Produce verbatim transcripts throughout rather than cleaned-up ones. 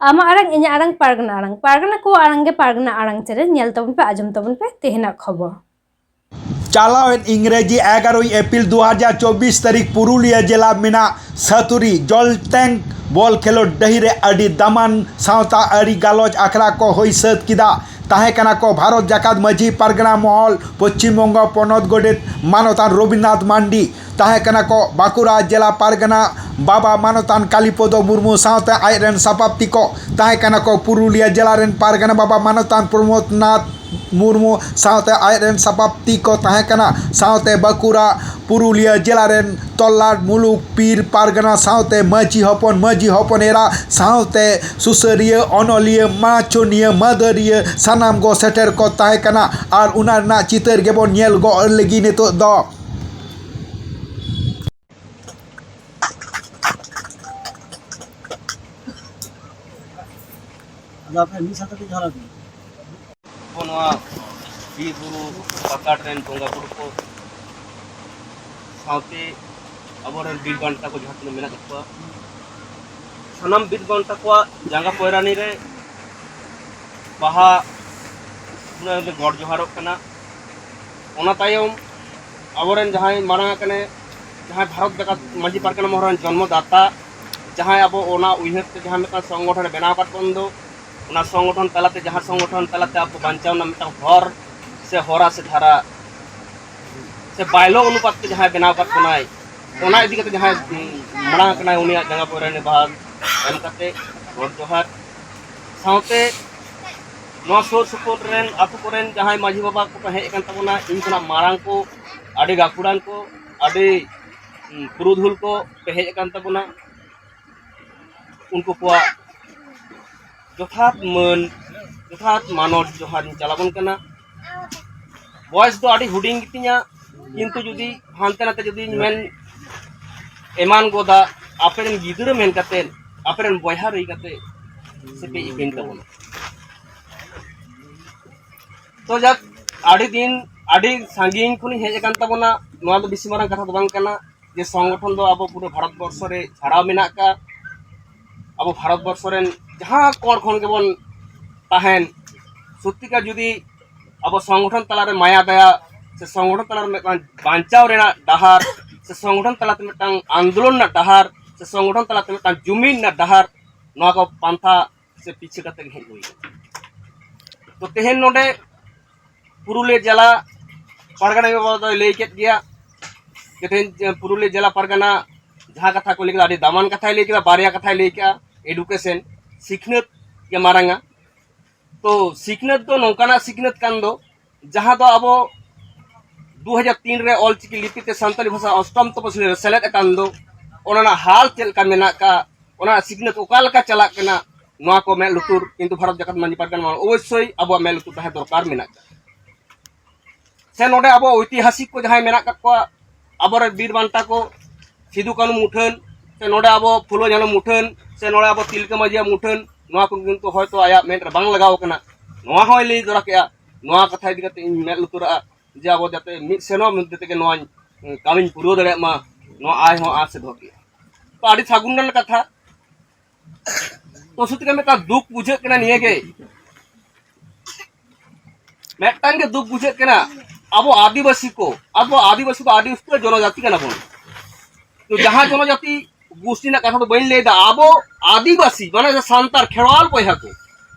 ᱟᱢᱟᱜ ᱟᱲᱟᱝ, ᱤᱧᱟᱹᱜ ᱟᱲᱟᱝ, ᱯᱟᱨᱜᱟᱱᱟ ᱟᱲᱟᱝ᱾ ᱯᱟᱨᱜᱟᱱᱟ ᱠᱚᱣᱟᱜ ᱟᱲᱟᱝ ᱜᱮ ᱯᱟᱨᱜᱟᱱᱟ ᱟᱲᱟᱝ ᱪᱮᱱᱮᱞ᱾ ᱧᱮᱞ ᱛᱟᱵᱚᱱ ᱯᱮ, ᱟᱸᱡᱚᱢ ᱛᱟᱵᱚᱱ ᱯᱮ ᱛᱮᱦᱮᱧᱟᱜ ᱠᱷᱚᱵᱚᱨ᱾ ᱪᱟᱞᱟᱣᱮᱱ ᱤᱝᱨᱮᱡᱤ ᱮᱜᱟᱨᱚᱭ ᱮᱯᱨᱤᱞ ᱫᱩ ᱦᱟᱡᱟᱨ ᱪᱚᱵᱵᱤᱥ ᱛᱟᱹᱨᱤᱠᱷ ᱯᱩᱨᱩᱞᱤᱭᱟᱹ ᱡᱮᱞᱟ ᱢᱮᱱᱟᱜ ᱥᱟᱹᱛᱩᱨᱤ ᱡᱚᱞᱴᱮᱝ ᱵᱚᱞ ᱠᱷᱮᱞᱳᱰ ᱰᱟᱹᱦᱤ ᱨᱮ ᱟᱹᱰᱤ ᱫᱟᱢᱟᱱ ᱥᱟᱶᱛᱟ ᱟᱹᱨᱤ ᱜᱟᱞᱚᱪ ᱟᱠᱷᱲᱟ ᱠᱚ ᱦᱩᱭ ᱥᱟᱹᱛ ᱠᱮᱫᱟ᱾ ᱛᱟᱦᱮᱸ ᱠᱟᱱᱟ ᱠᱚ ᱵᱷᱟᱨᱚᱛ ᱡᱟᱠᱟᱛ ᱢᱟᱹᱡᱷᱤ ᱯᱟᱨᱜᱟᱱᱟ ᱢᱚᱦᱚᱞ, ᱯᱚᱪᱷᱤᱢ ᱵᱚᱝᱜᱚ ᱯᱚᱱᱚᱛ ᱜᱚᱰᱮᱛ ᱢᱟᱱᱚᱛᱟᱱ ᱨᱚᱵᱤᱱᱫᱨᱚᱱᱟᱛᱷ ᱢᱟᱱᱰᱤ, ᱛᱟᱦᱮᱸ ᱠᱟᱱᱟ ᱠᱚ ᱵᱟᱸᱠᱩᱲᱟ ᱡᱮᱞᱟ ᱯᱟᱨᱜᱟᱱᱟ ᱵᱟᱵᱟ ᱢᱟᱱᱚᱛᱟᱱ ᱠᱟᱞᱤᱯᱚᱫᱚ ᱢᱩᱨᱢᱩ ᱥᱟᱶᱛᱮ ᱟᱡ ᱨᱮᱱ ᱥᱟᱯᱟᱯᱛᱤ ᱠᱚ, ᱛᱟᱦᱮᱸ ᱠᱟᱱᱟ ᱠᱚ ᱯᱩᱨᱩᱞᱤᱭᱟᱹ ᱡᱮᱞᱟ ᱨᱮᱱ ᱯᱟᱨᱜᱟᱱᱟ ᱵᱟᱵᱟ ᱢᱟᱱᱚᱛᱟᱱ ᱯᱨᱚᱢᱳᱫᱽᱱᱟᱛᱷ ᱢᱩᱨᱢᱩ ᱥᱟᱶᱛᱮ ᱟᱡ ᱨᱮᱱ ᱥᱟᱯᱟᱯᱛᱤ ᱠᱚ ᱛᱟᱦᱮᱸ ᱠᱟᱱᱟ, ᱥᱟᱶᱛᱮ ᱵᱟᱸᱠᱩᱲᱟ ᱯᱩᱨᱩᱞᱤᱭᱟᱹ ᱡᱮᱞᱟ ᱨᱮᱱ ᱛᱚᱞᱞᱟᱴ ᱢᱩᱞᱩᱠ ᱯᱤᱨ ᱯᱟᱨᱜᱟᱱᱟ ᱥᱟᱶᱛᱮ ᱢᱟᱹᱡᱷᱤ ᱦᱚᱯᱚᱱ, ᱢᱟᱹᱡᱷᱤ ᱦᱚᱯᱚᱱ ᱮᱨᱟ ᱥᱟᱶᱛᱮ ᱥᱩᱥᱟᱹᱨᱤᱭᱟᱹ, ᱚᱱᱚᱞᱤᱭᱟᱹ, ᱢᱟᱪᱚᱱᱤᱭᱟᱹ, ᱢᱟᱹᱫᱟᱹᱨᱤᱭᱟᱹ ᱥᱟᱱᱟᱢ ᱠᱚ ᱥᱮᱴᱮᱨ ᱠᱚ ᱛᱟᱦᱮᱸ ᱠᱟᱱᱟ᱾ ᱟᱨ ᱚᱱᱟ ᱨᱮᱱᱟᱜ ᱪᱤᱛᱟᱹᱨ ᱜᱮᱵᱚᱱ ᱧᱮᱞ ᱜᱚᱫ ᱞᱟᱹᱜᱤᱫ ᱱᱤᱛᱚᱜ ᱫᱚ᱾ ᱟᱫᱚ ᱟᱯᱮ ᱢᱤᱫ ᱥᱟᱶᱛᱮ ᱯᱮ ᱡᱚᱦᱟᱨ ᱟᱠᱚ᱾ ᱟᱵᱚ ᱱᱚᱣᱟ ᱵᱤᱨ ᱵᱩᱨᱩ ᱯᱟᱠᱟᱲ ᱨᱮᱱ ᱵᱚᱸᱜᱟ ᱵᱩᱨᱩ ᱠᱚ ᱥᱟᱶᱛᱮ ᱟᱵᱚᱨᱮᱱ ᱵᱤᱨ ᱵᱟᱱᱴᱟ ᱠᱚ ᱡᱟᱦᱟᱸ ᱛᱤᱱᱟᱹᱜ ᱢᱮᱱᱟᱜ ᱟᱠᱟᱫ ᱠᱚᱣᱟ, ᱥᱟᱱᱟᱢ ᱵᱤᱨ ᱵᱟᱱᱴᱟ ᱠᱚᱣᱟᱜ ᱡᱟᱸᱜᱟ ᱯᱚᱭᱨᱟᱱᱤ ᱨᱮ ᱵᱟᱦᱟ ᱞᱮ ᱜᱚᱰ ᱡᱚᱦᱟᱨᱚᱜ ᱠᱟᱱᱟ᱾ ᱚᱱᱟ ᱛᱟᱭᱚᱢ ᱟᱵᱚᱨᱮᱱ ᱡᱟᱦᱟᱸᱭ ᱢᱟᱲᱟᱝ ᱟᱠᱟᱱᱮ, ᱡᱟᱦᱟᱸᱭ ᱵᱷᱟᱨᱚᱛ ᱡᱟᱠᱟᱛ ᱢᱟᱹᱡᱷᱤ ᱯᱟᱨᱜᱟᱱᱟ ᱢᱚᱦᱚᱞ ᱨᱮᱱ ᱡᱚᱱᱢᱚ ᱫᱟᱛᱟ, ᱡᱟᱦᱟᱸᱭ ᱟᱵᱚ ᱚᱱᱟ ᱩᱭᱦᱟᱹᱨ ᱛᱮ ᱡᱟᱦᱟᱸ ᱢᱤᱫᱴᱟᱝ ᱥᱚᱝᱜᱚᱴᱷᱚᱱᱮ ᱵᱮᱱᱟᱣ ᱟᱠᱟᱫ ᱵᱚᱱ ᱫᱚ, ᱚᱱᱟ ᱥᱚᱝᱜᱚᱴᱷᱚᱱ ᱛᱟᱞᱟᱛᱮ, ᱡᱟᱦᱟᱸ ᱥᱚᱝᱜᱚᱴᱷᱚᱱ ᱛᱟᱞᱟᱛᱮ ᱟᱵᱚ ᱵᱟᱧᱪᱟᱣ ᱨᱮᱱᱟᱜ ᱢᱤᱫᱴᱟᱝ ᱦᱚᱨ ᱥᱮ ᱦᱚᱨᱟ ᱥᱮ ᱫᱷᱟᱨᱟ ᱥᱮ ᱵᱟᱭᱞᱚ ᱚᱱᱩᱯᱟᱛ ᱛᱮ ᱡᱟᱦᱟᱸᱭ ᱵᱮᱱᱟᱣ ᱟᱠᱟᱫ ᱵᱚᱱᱟᱭ, ᱚᱱᱟ ᱤᱫᱤ ᱠᱟᱛᱮ ᱡᱟᱦᱟᱸᱭ, ᱩᱸ, ᱢᱟᱲᱟᱝ ᱟᱠᱟᱱᱟᱭ, ᱩᱱᱤᱭᱟᱜ ᱡᱟᱸᱜᱟ ᱯᱚᱭᱨᱟᱱᱤ ᱵᱟᱦᱟ ᱮᱢ ᱠᱟᱛᱮ ᱜᱚᱰ ᱡᱚᱦᱟᱨ᱾ ᱥᱟᱶᱛᱮ ᱱᱚᱣᱟ ᱥᱩᱨ ᱥᱩᱯᱩᱨ ᱨᱮᱱ ᱟᱹᱛᱩ ᱠᱚᱨᱮᱱ ᱡᱟᱦᱟᱸᱭ ᱢᱟᱹᱡᱷᱤ ᱵᱟᱵᱟ ᱠᱚᱠᱚ ᱦᱮᱡ ᱟᱠᱟᱱ ᱛᱟᱵᱚᱱᱟ, ᱤᱧ ᱠᱷᱚᱱᱟᱜ ᱢᱟᱨᱟᱝ ᱠᱚ, ᱟᱹᱰᱤ ᱜᱟᱹᱠᱷᱩᱲᱟᱱ ᱠᱚ, ᱟᱹᱰᱤ, ᱩᱸ, ᱯᱩᱨᱩᱫᱷᱩᱞ ᱠᱚ ᱯᱮ ᱦᱮᱡ ᱟᱠᱟᱱ ᱛᱟᱵᱚᱱᱟ, ᱩᱱᱠᱩ ᱠᱚᱣᱟᱜ ᱡᱚᱛᱷᱟᱛ ᱢᱟᱹᱱ, ᱡᱚᱛᱷᱟᱛ ᱢᱟᱱᱚᱛ ᱡᱚᱦᱟᱨ ᱤᱧ ᱪᱟᱞ ᱟᱵᱚᱱ ᱠᱟᱱᱟ᱾ ᱵᱚᱭᱮᱥ ᱫᱚ ᱟᱹᱰᱤ ᱦᱩᱰᱤᱧ ᱜᱮᱛᱤᱧᱟ, ᱠᱤᱱᱛᱩ ᱡᱩᱫᱤ ᱦᱟᱱᱛᱮ ᱱᱟᱛᱮ ᱡᱩᱫᱤᱧ ᱢᱮᱱ ᱮᱢᱟᱱ ᱜᱚᱫᱟ, ᱟᱯᱮᱨᱮᱱ ᱜᱤᱫᱽᱨᱟᱹ ᱢᱮᱱ ᱠᱟᱛᱮ, ᱟᱯᱮᱨᱮᱱ ᱵᱚᱭᱦᱟ ᱦᱩᱭ ᱠᱟᱛᱮ ᱥᱮᱯᱮ ᱤᱯᱤᱱ ᱛᱟᱵᱚᱱᱟ᱾ ᱛᱚ ᱡᱟᱠ, ᱟᱹᱰᱤ ᱫᱤᱱ, ᱟᱹᱰᱤ ᱥᱟᱺᱜᱤᱧ ᱠᱷᱚᱱᱤᱧ ᱦᱮᱡ ᱟᱠᱟᱱ ᱛᱟᱵᱚᱱᱟ᱾ ᱱᱚᱣᱟ ᱫᱚ ᱵᱮᱥᱤ ᱢᱟᱨᱟᱝ ᱠᱟᱛᱷᱟ ᱫᱚ ᱵᱟᱝ ᱠᱟᱱᱟ ᱡᱮ ᱥᱚᱝᱜᱚᱴᱷᱚᱱ ᱫᱚ ᱟᱵᱚ ᱯᱩᱨᱟᱹ ᱵᱷᱟᱨᱚᱛ ᱵᱚᱨᱥᱚ ᱨᱮ ᱪᱷᱟᱲᱟᱣ ᱢᱮᱱᱟᱜ ᱟᱠᱟᱫ᱾ ᱟᱵᱚ ᱵᱷᱟᱨᱚᱛ ᱵᱚᱨᱥᱚ ᱨᱮᱱ ᱡᱟᱦᱟᱸ ᱠᱚᱬ ᱠᱷᱚᱱ ᱜᱮᱵᱚᱱ ᱛᱟᱦᱮᱱ, ᱥᱚᱛᱛᱤᱠᱟᱨ ᱡᱩᱫᱤ ᱟᱵᱚ ᱥᱚᱝᱜᱚᱴᱷᱚᱱ ᱛᱟᱞᱟᱨᱮ ᱢᱟᱭᱟ ᱫᱟᱭᱟ ᱥᱮ ᱥᱚᱝᱜᱚᱴᱷᱚᱱ ᱛᱟᱞᱟᱨᱮ ᱢᱤᱫᱴᱟᱝ ᱵᱟᱧᱪᱟᱣ ᱨᱮᱱᱟᱜ ᱰᱟᱦᱟᱨ ᱥᱮ ᱥᱚᱝᱜᱚᱴᱷᱚᱱ ᱛᱟᱞᱟᱛᱮ ᱢᱤᱫᱴᱟᱝ ᱟᱱᱫᱳᱞᱚᱱ ᱨᱮᱱᱟᱜ ᱰᱟᱦᱟᱨ ᱥᱮ ᱥᱚᱝᱜᱚᱴᱷᱚᱱ ᱛᱟᱞᱟᱛᱮ ᱢᱤᱫᱴᱟᱝ ᱡᱩᱢᱤᱫ ᱨᱮᱱᱟᱜ ᱰᱟᱦᱟᱨ, ᱱᱚᱣᱟ ᱠᱚ ᱯᱟᱱᱛᱷᱟ ᱥᱮ ᱯᱤᱪᱷᱟᱹ ᱠᱟᱛᱮ ᱜᱮ ᱦᱮᱡ ᱦᱩᱭ ᱠᱟᱱᱟ᱾ ᱛᱚ ᱛᱮᱦᱮᱧ ᱱᱚᱰᱮ ᱯᱩᱨᱩᱞᱤᱭᱟᱹ ᱡᱮᱞᱟ ᱯᱟᱨᱜᱟᱱᱟ ᱵᱟᱵᱟ ᱫᱚᱭ ᱞᱟᱹᱭ ᱠᱮᱫ ᱜᱮᱭᱟ᱾ ᱛᱮᱦᱮᱧ ᱯᱩᱨᱩᱞᱤᱭᱟᱹ ᱡᱮᱞᱟ ᱯᱟᱨᱜᱟᱱᱟ ᱡᱟᱦᱟᱸ ᱠᱟᱛᱷᱟ ᱠᱚ ᱞᱟᱹᱭ ᱠᱮᱫᱟ, ᱟᱹᱰᱤ ᱫᱟᱢᱟᱱ ᱠᱟᱛᱷᱟᱭ ᱞᱟᱹᱭ ᱠᱮᱫᱟ, ᱵᱟᱨᱭᱟ ᱠᱟᱛᱷᱟᱭ ᱞᱟᱹᱭ ᱠᱮᱫᱟ, ᱮᱰᱩᱠᱮᱥᱚᱱ, ᱥᱤᱠᱷᱱᱟᱹᱛ ᱜᱮ ᱢᱟᱨᱟᱝᱟ᱾ ᱛᱚ ᱥᱤᱠᱷᱱᱟᱹᱛ ᱫᱚ ᱱᱚᱝᱠᱟᱱᱟᱜ ᱥᱤᱠᱷᱱᱟᱹᱛ ᱠᱟᱱ ᱫᱚ, ᱡᱟᱦᱟᱸ ᱫᱚ ᱟᱵᱚ ᱫᱩ ᱦᱟᱡᱟᱨ ᱛᱤᱱ ᱨᱮ ᱚᱞᱪᱤᱠᱤ ᱞᱤᱯᱤ ᱛᱮ ᱥᱟᱱᱛᱟᱲᱤ ᱵᱷᱟᱥᱟ ᱚᱥᱴᱚᱢ ᱛᱚᱯᱚᱥᱤᱞ ᱨᱮ ᱥᱮᱞᱮᱫ ᱟᱠᱟᱱ ᱫᱚ, ᱚᱱᱟ ᱨᱮᱱᱟᱜ ᱦᱟᱞ ᱪᱮᱫ ᱞᱮᱠᱟ ᱢᱮᱱᱟᱜ ᱟᱠᱟᱫ, ᱚᱱᱟ ᱨᱮᱱᱟᱜ ᱥᱤᱠᱷᱱᱟᱹᱛ ᱚᱠᱟ ᱞᱮᱠᱟ ᱪᱟᱞᱟᱜ ᱠᱟᱱᱟ, ᱱᱚᱣᱟ ᱠᱚ ᱢᱮᱫ ᱞᱩᱛᱩᱨ ᱠᱤᱱᱛᱩ ᱵᱷᱟᱨᱚᱛ ᱡᱟᱠᱟᱛ ᱢᱟᱹᱡᱷᱤ ᱯᱟᱨᱜᱟᱱᱟ ᱚᱵᱚᱥᱥᱳᱭ ᱟᱵᱚᱣᱟᱜ ᱢᱮᱫ ᱞᱩᱛᱩᱨ ᱛᱟᱦᱮᱸ ᱫᱚᱨᱠᱟᱨ ᱢᱮᱱᱟᱜ ᱟᱠᱟᱫ᱾ ᱥᱮ ᱱᱚᱰᱮ ᱟᱵᱚ ᱳᱭᱛᱤᱦᱟᱥᱤᱠ ᱠᱚ ᱡᱟᱦᱟᱸᱭ ᱢᱮᱱᱟᱜ ᱟᱠᱟᱫ ᱠᱚᱣᱟ, ᱟᱵᱚᱨᱮᱱ ᱵᱤᱨ ᱵᱟᱱᱴᱟ ᱠᱚ, ᱥᱤᱫᱩ ᱠᱟᱹᱱᱩ ᱢᱩᱴᱷᱟᱹᱱ, ᱥᱮ ᱱᱚᱰᱮ ᱟᱵᱚ ᱯᱷᱩᱞᱳ ᱡᱷᱟᱱᱳ ᱢᱩᱴᱷᱟᱹᱱ, ᱥᱮ ᱱᱚᱰᱮ ᱟᱵᱚ ᱛᱤᱞᱠᱟᱹ ᱢᱟᱹᱡᱷᱤᱭᱟᱜ ᱢᱩᱴᱷᱟᱹᱱ, ᱱᱚᱣᱟ ᱠᱚ ᱠᱤᱱᱛᱩ ᱦᱚᱭᱛᱳ ᱟᱭᱟᱜ ᱢᱮᱫ ᱨᱮ ᱵᱟᱝ ᱞᱟᱜᱟᱣ ᱟᱠᱟᱱᱟ᱾ ᱱᱚᱣᱟ ᱦᱚᱸᱭ ᱞᱟᱹᱭ ᱫᱚᱨᱟ ᱠᱮᱜᱼᱟ᱾ ᱱᱚᱣᱟ ᱠᱟᱛᱷᱟ ᱤᱫᱤ ᱠᱟᱛᱮ ᱤᱧ ᱢᱮᱫ ᱞᱩᱛᱩᱨᱟᱜᱼᱟ ᱡᱮ ᱟᱵᱚ ᱡᱟᱛᱮ ᱢᱤᱫ ᱥᱮᱨᱢᱟ ᱢᱚᱫᱽᱫᱷᱮ ᱛᱮᱜᱮ ᱱᱚᱣᱟ ᱠᱟᱹᱢᱤᱧ ᱯᱩᱨᱟᱹᱣ ᱫᱟᱲᱮᱭᱟᱜ ᱢᱟ, ᱱᱚᱣᱟ ᱟᱭ ᱦᱚᱸ ᱟᱸᱥ ᱮ ᱫᱚᱦᱚ ᱠᱮᱜᱼᱟ᱾ ᱛᱚ ᱟᱹᱰᱤ ᱥᱟᱹᱜᱩᱱ ᱨᱮᱱᱟᱜ ᱠᱟᱛᱷᱟ᱾ ᱛᱚ ᱥᱩᱛᱤ ᱠᱟᱹᱢᱤ ᱢᱤᱫᱴᱟᱝ ᱫᱩᱠ ᱵᱩᱡᱷᱟᱹᱜ ᱠᱟᱱᱟ ᱱᱤᱭᱟᱹ ᱜᱮ, ᱢᱤᱫᱴᱟᱝ ᱜᱮ ᱫᱩᱠ ᱵᱩᱡᱷᱟᱹᱜ ᱠᱟᱱᱟ᱾ ᱟᱵᱚ ᱟᱹᱫᱤᱵᱟᱹᱥᱤ ᱠᱚ, ᱟᱵᱚ ᱟᱹᱫᱤᱵᱟᱹᱥᱤ ᱫᱚ ᱟᱹᱰᱤ ᱩᱥᱛᱟᱹᱨ ᱡᱚᱱᱚᱡᱟᱛᱤ ᱠᱟᱱᱟ ᱵᱚᱱ᱾ ᱛᱚ ᱡᱟᱦᱟᱸ ᱡᱚᱱᱚᱡᱟᱛᱤ ᱜᱩᱥᱴᱤ ᱨᱮᱱᱟᱜ ᱠᱟᱛᱷᱟ ᱫᱚ ᱵᱟᱹᱧ ᱞᱟᱹᱭᱫᱟ, ᱟᱵᱚ ᱟᱹᱫᱤᱵᱟᱹᱥᱤ ᱢᱟᱱᱮ ᱥᱟᱱᱛᱟᱲ ᱠᱷᱮᱨᱣᱟᱞ ᱵᱚᱭᱦᱟ ᱠᱚ,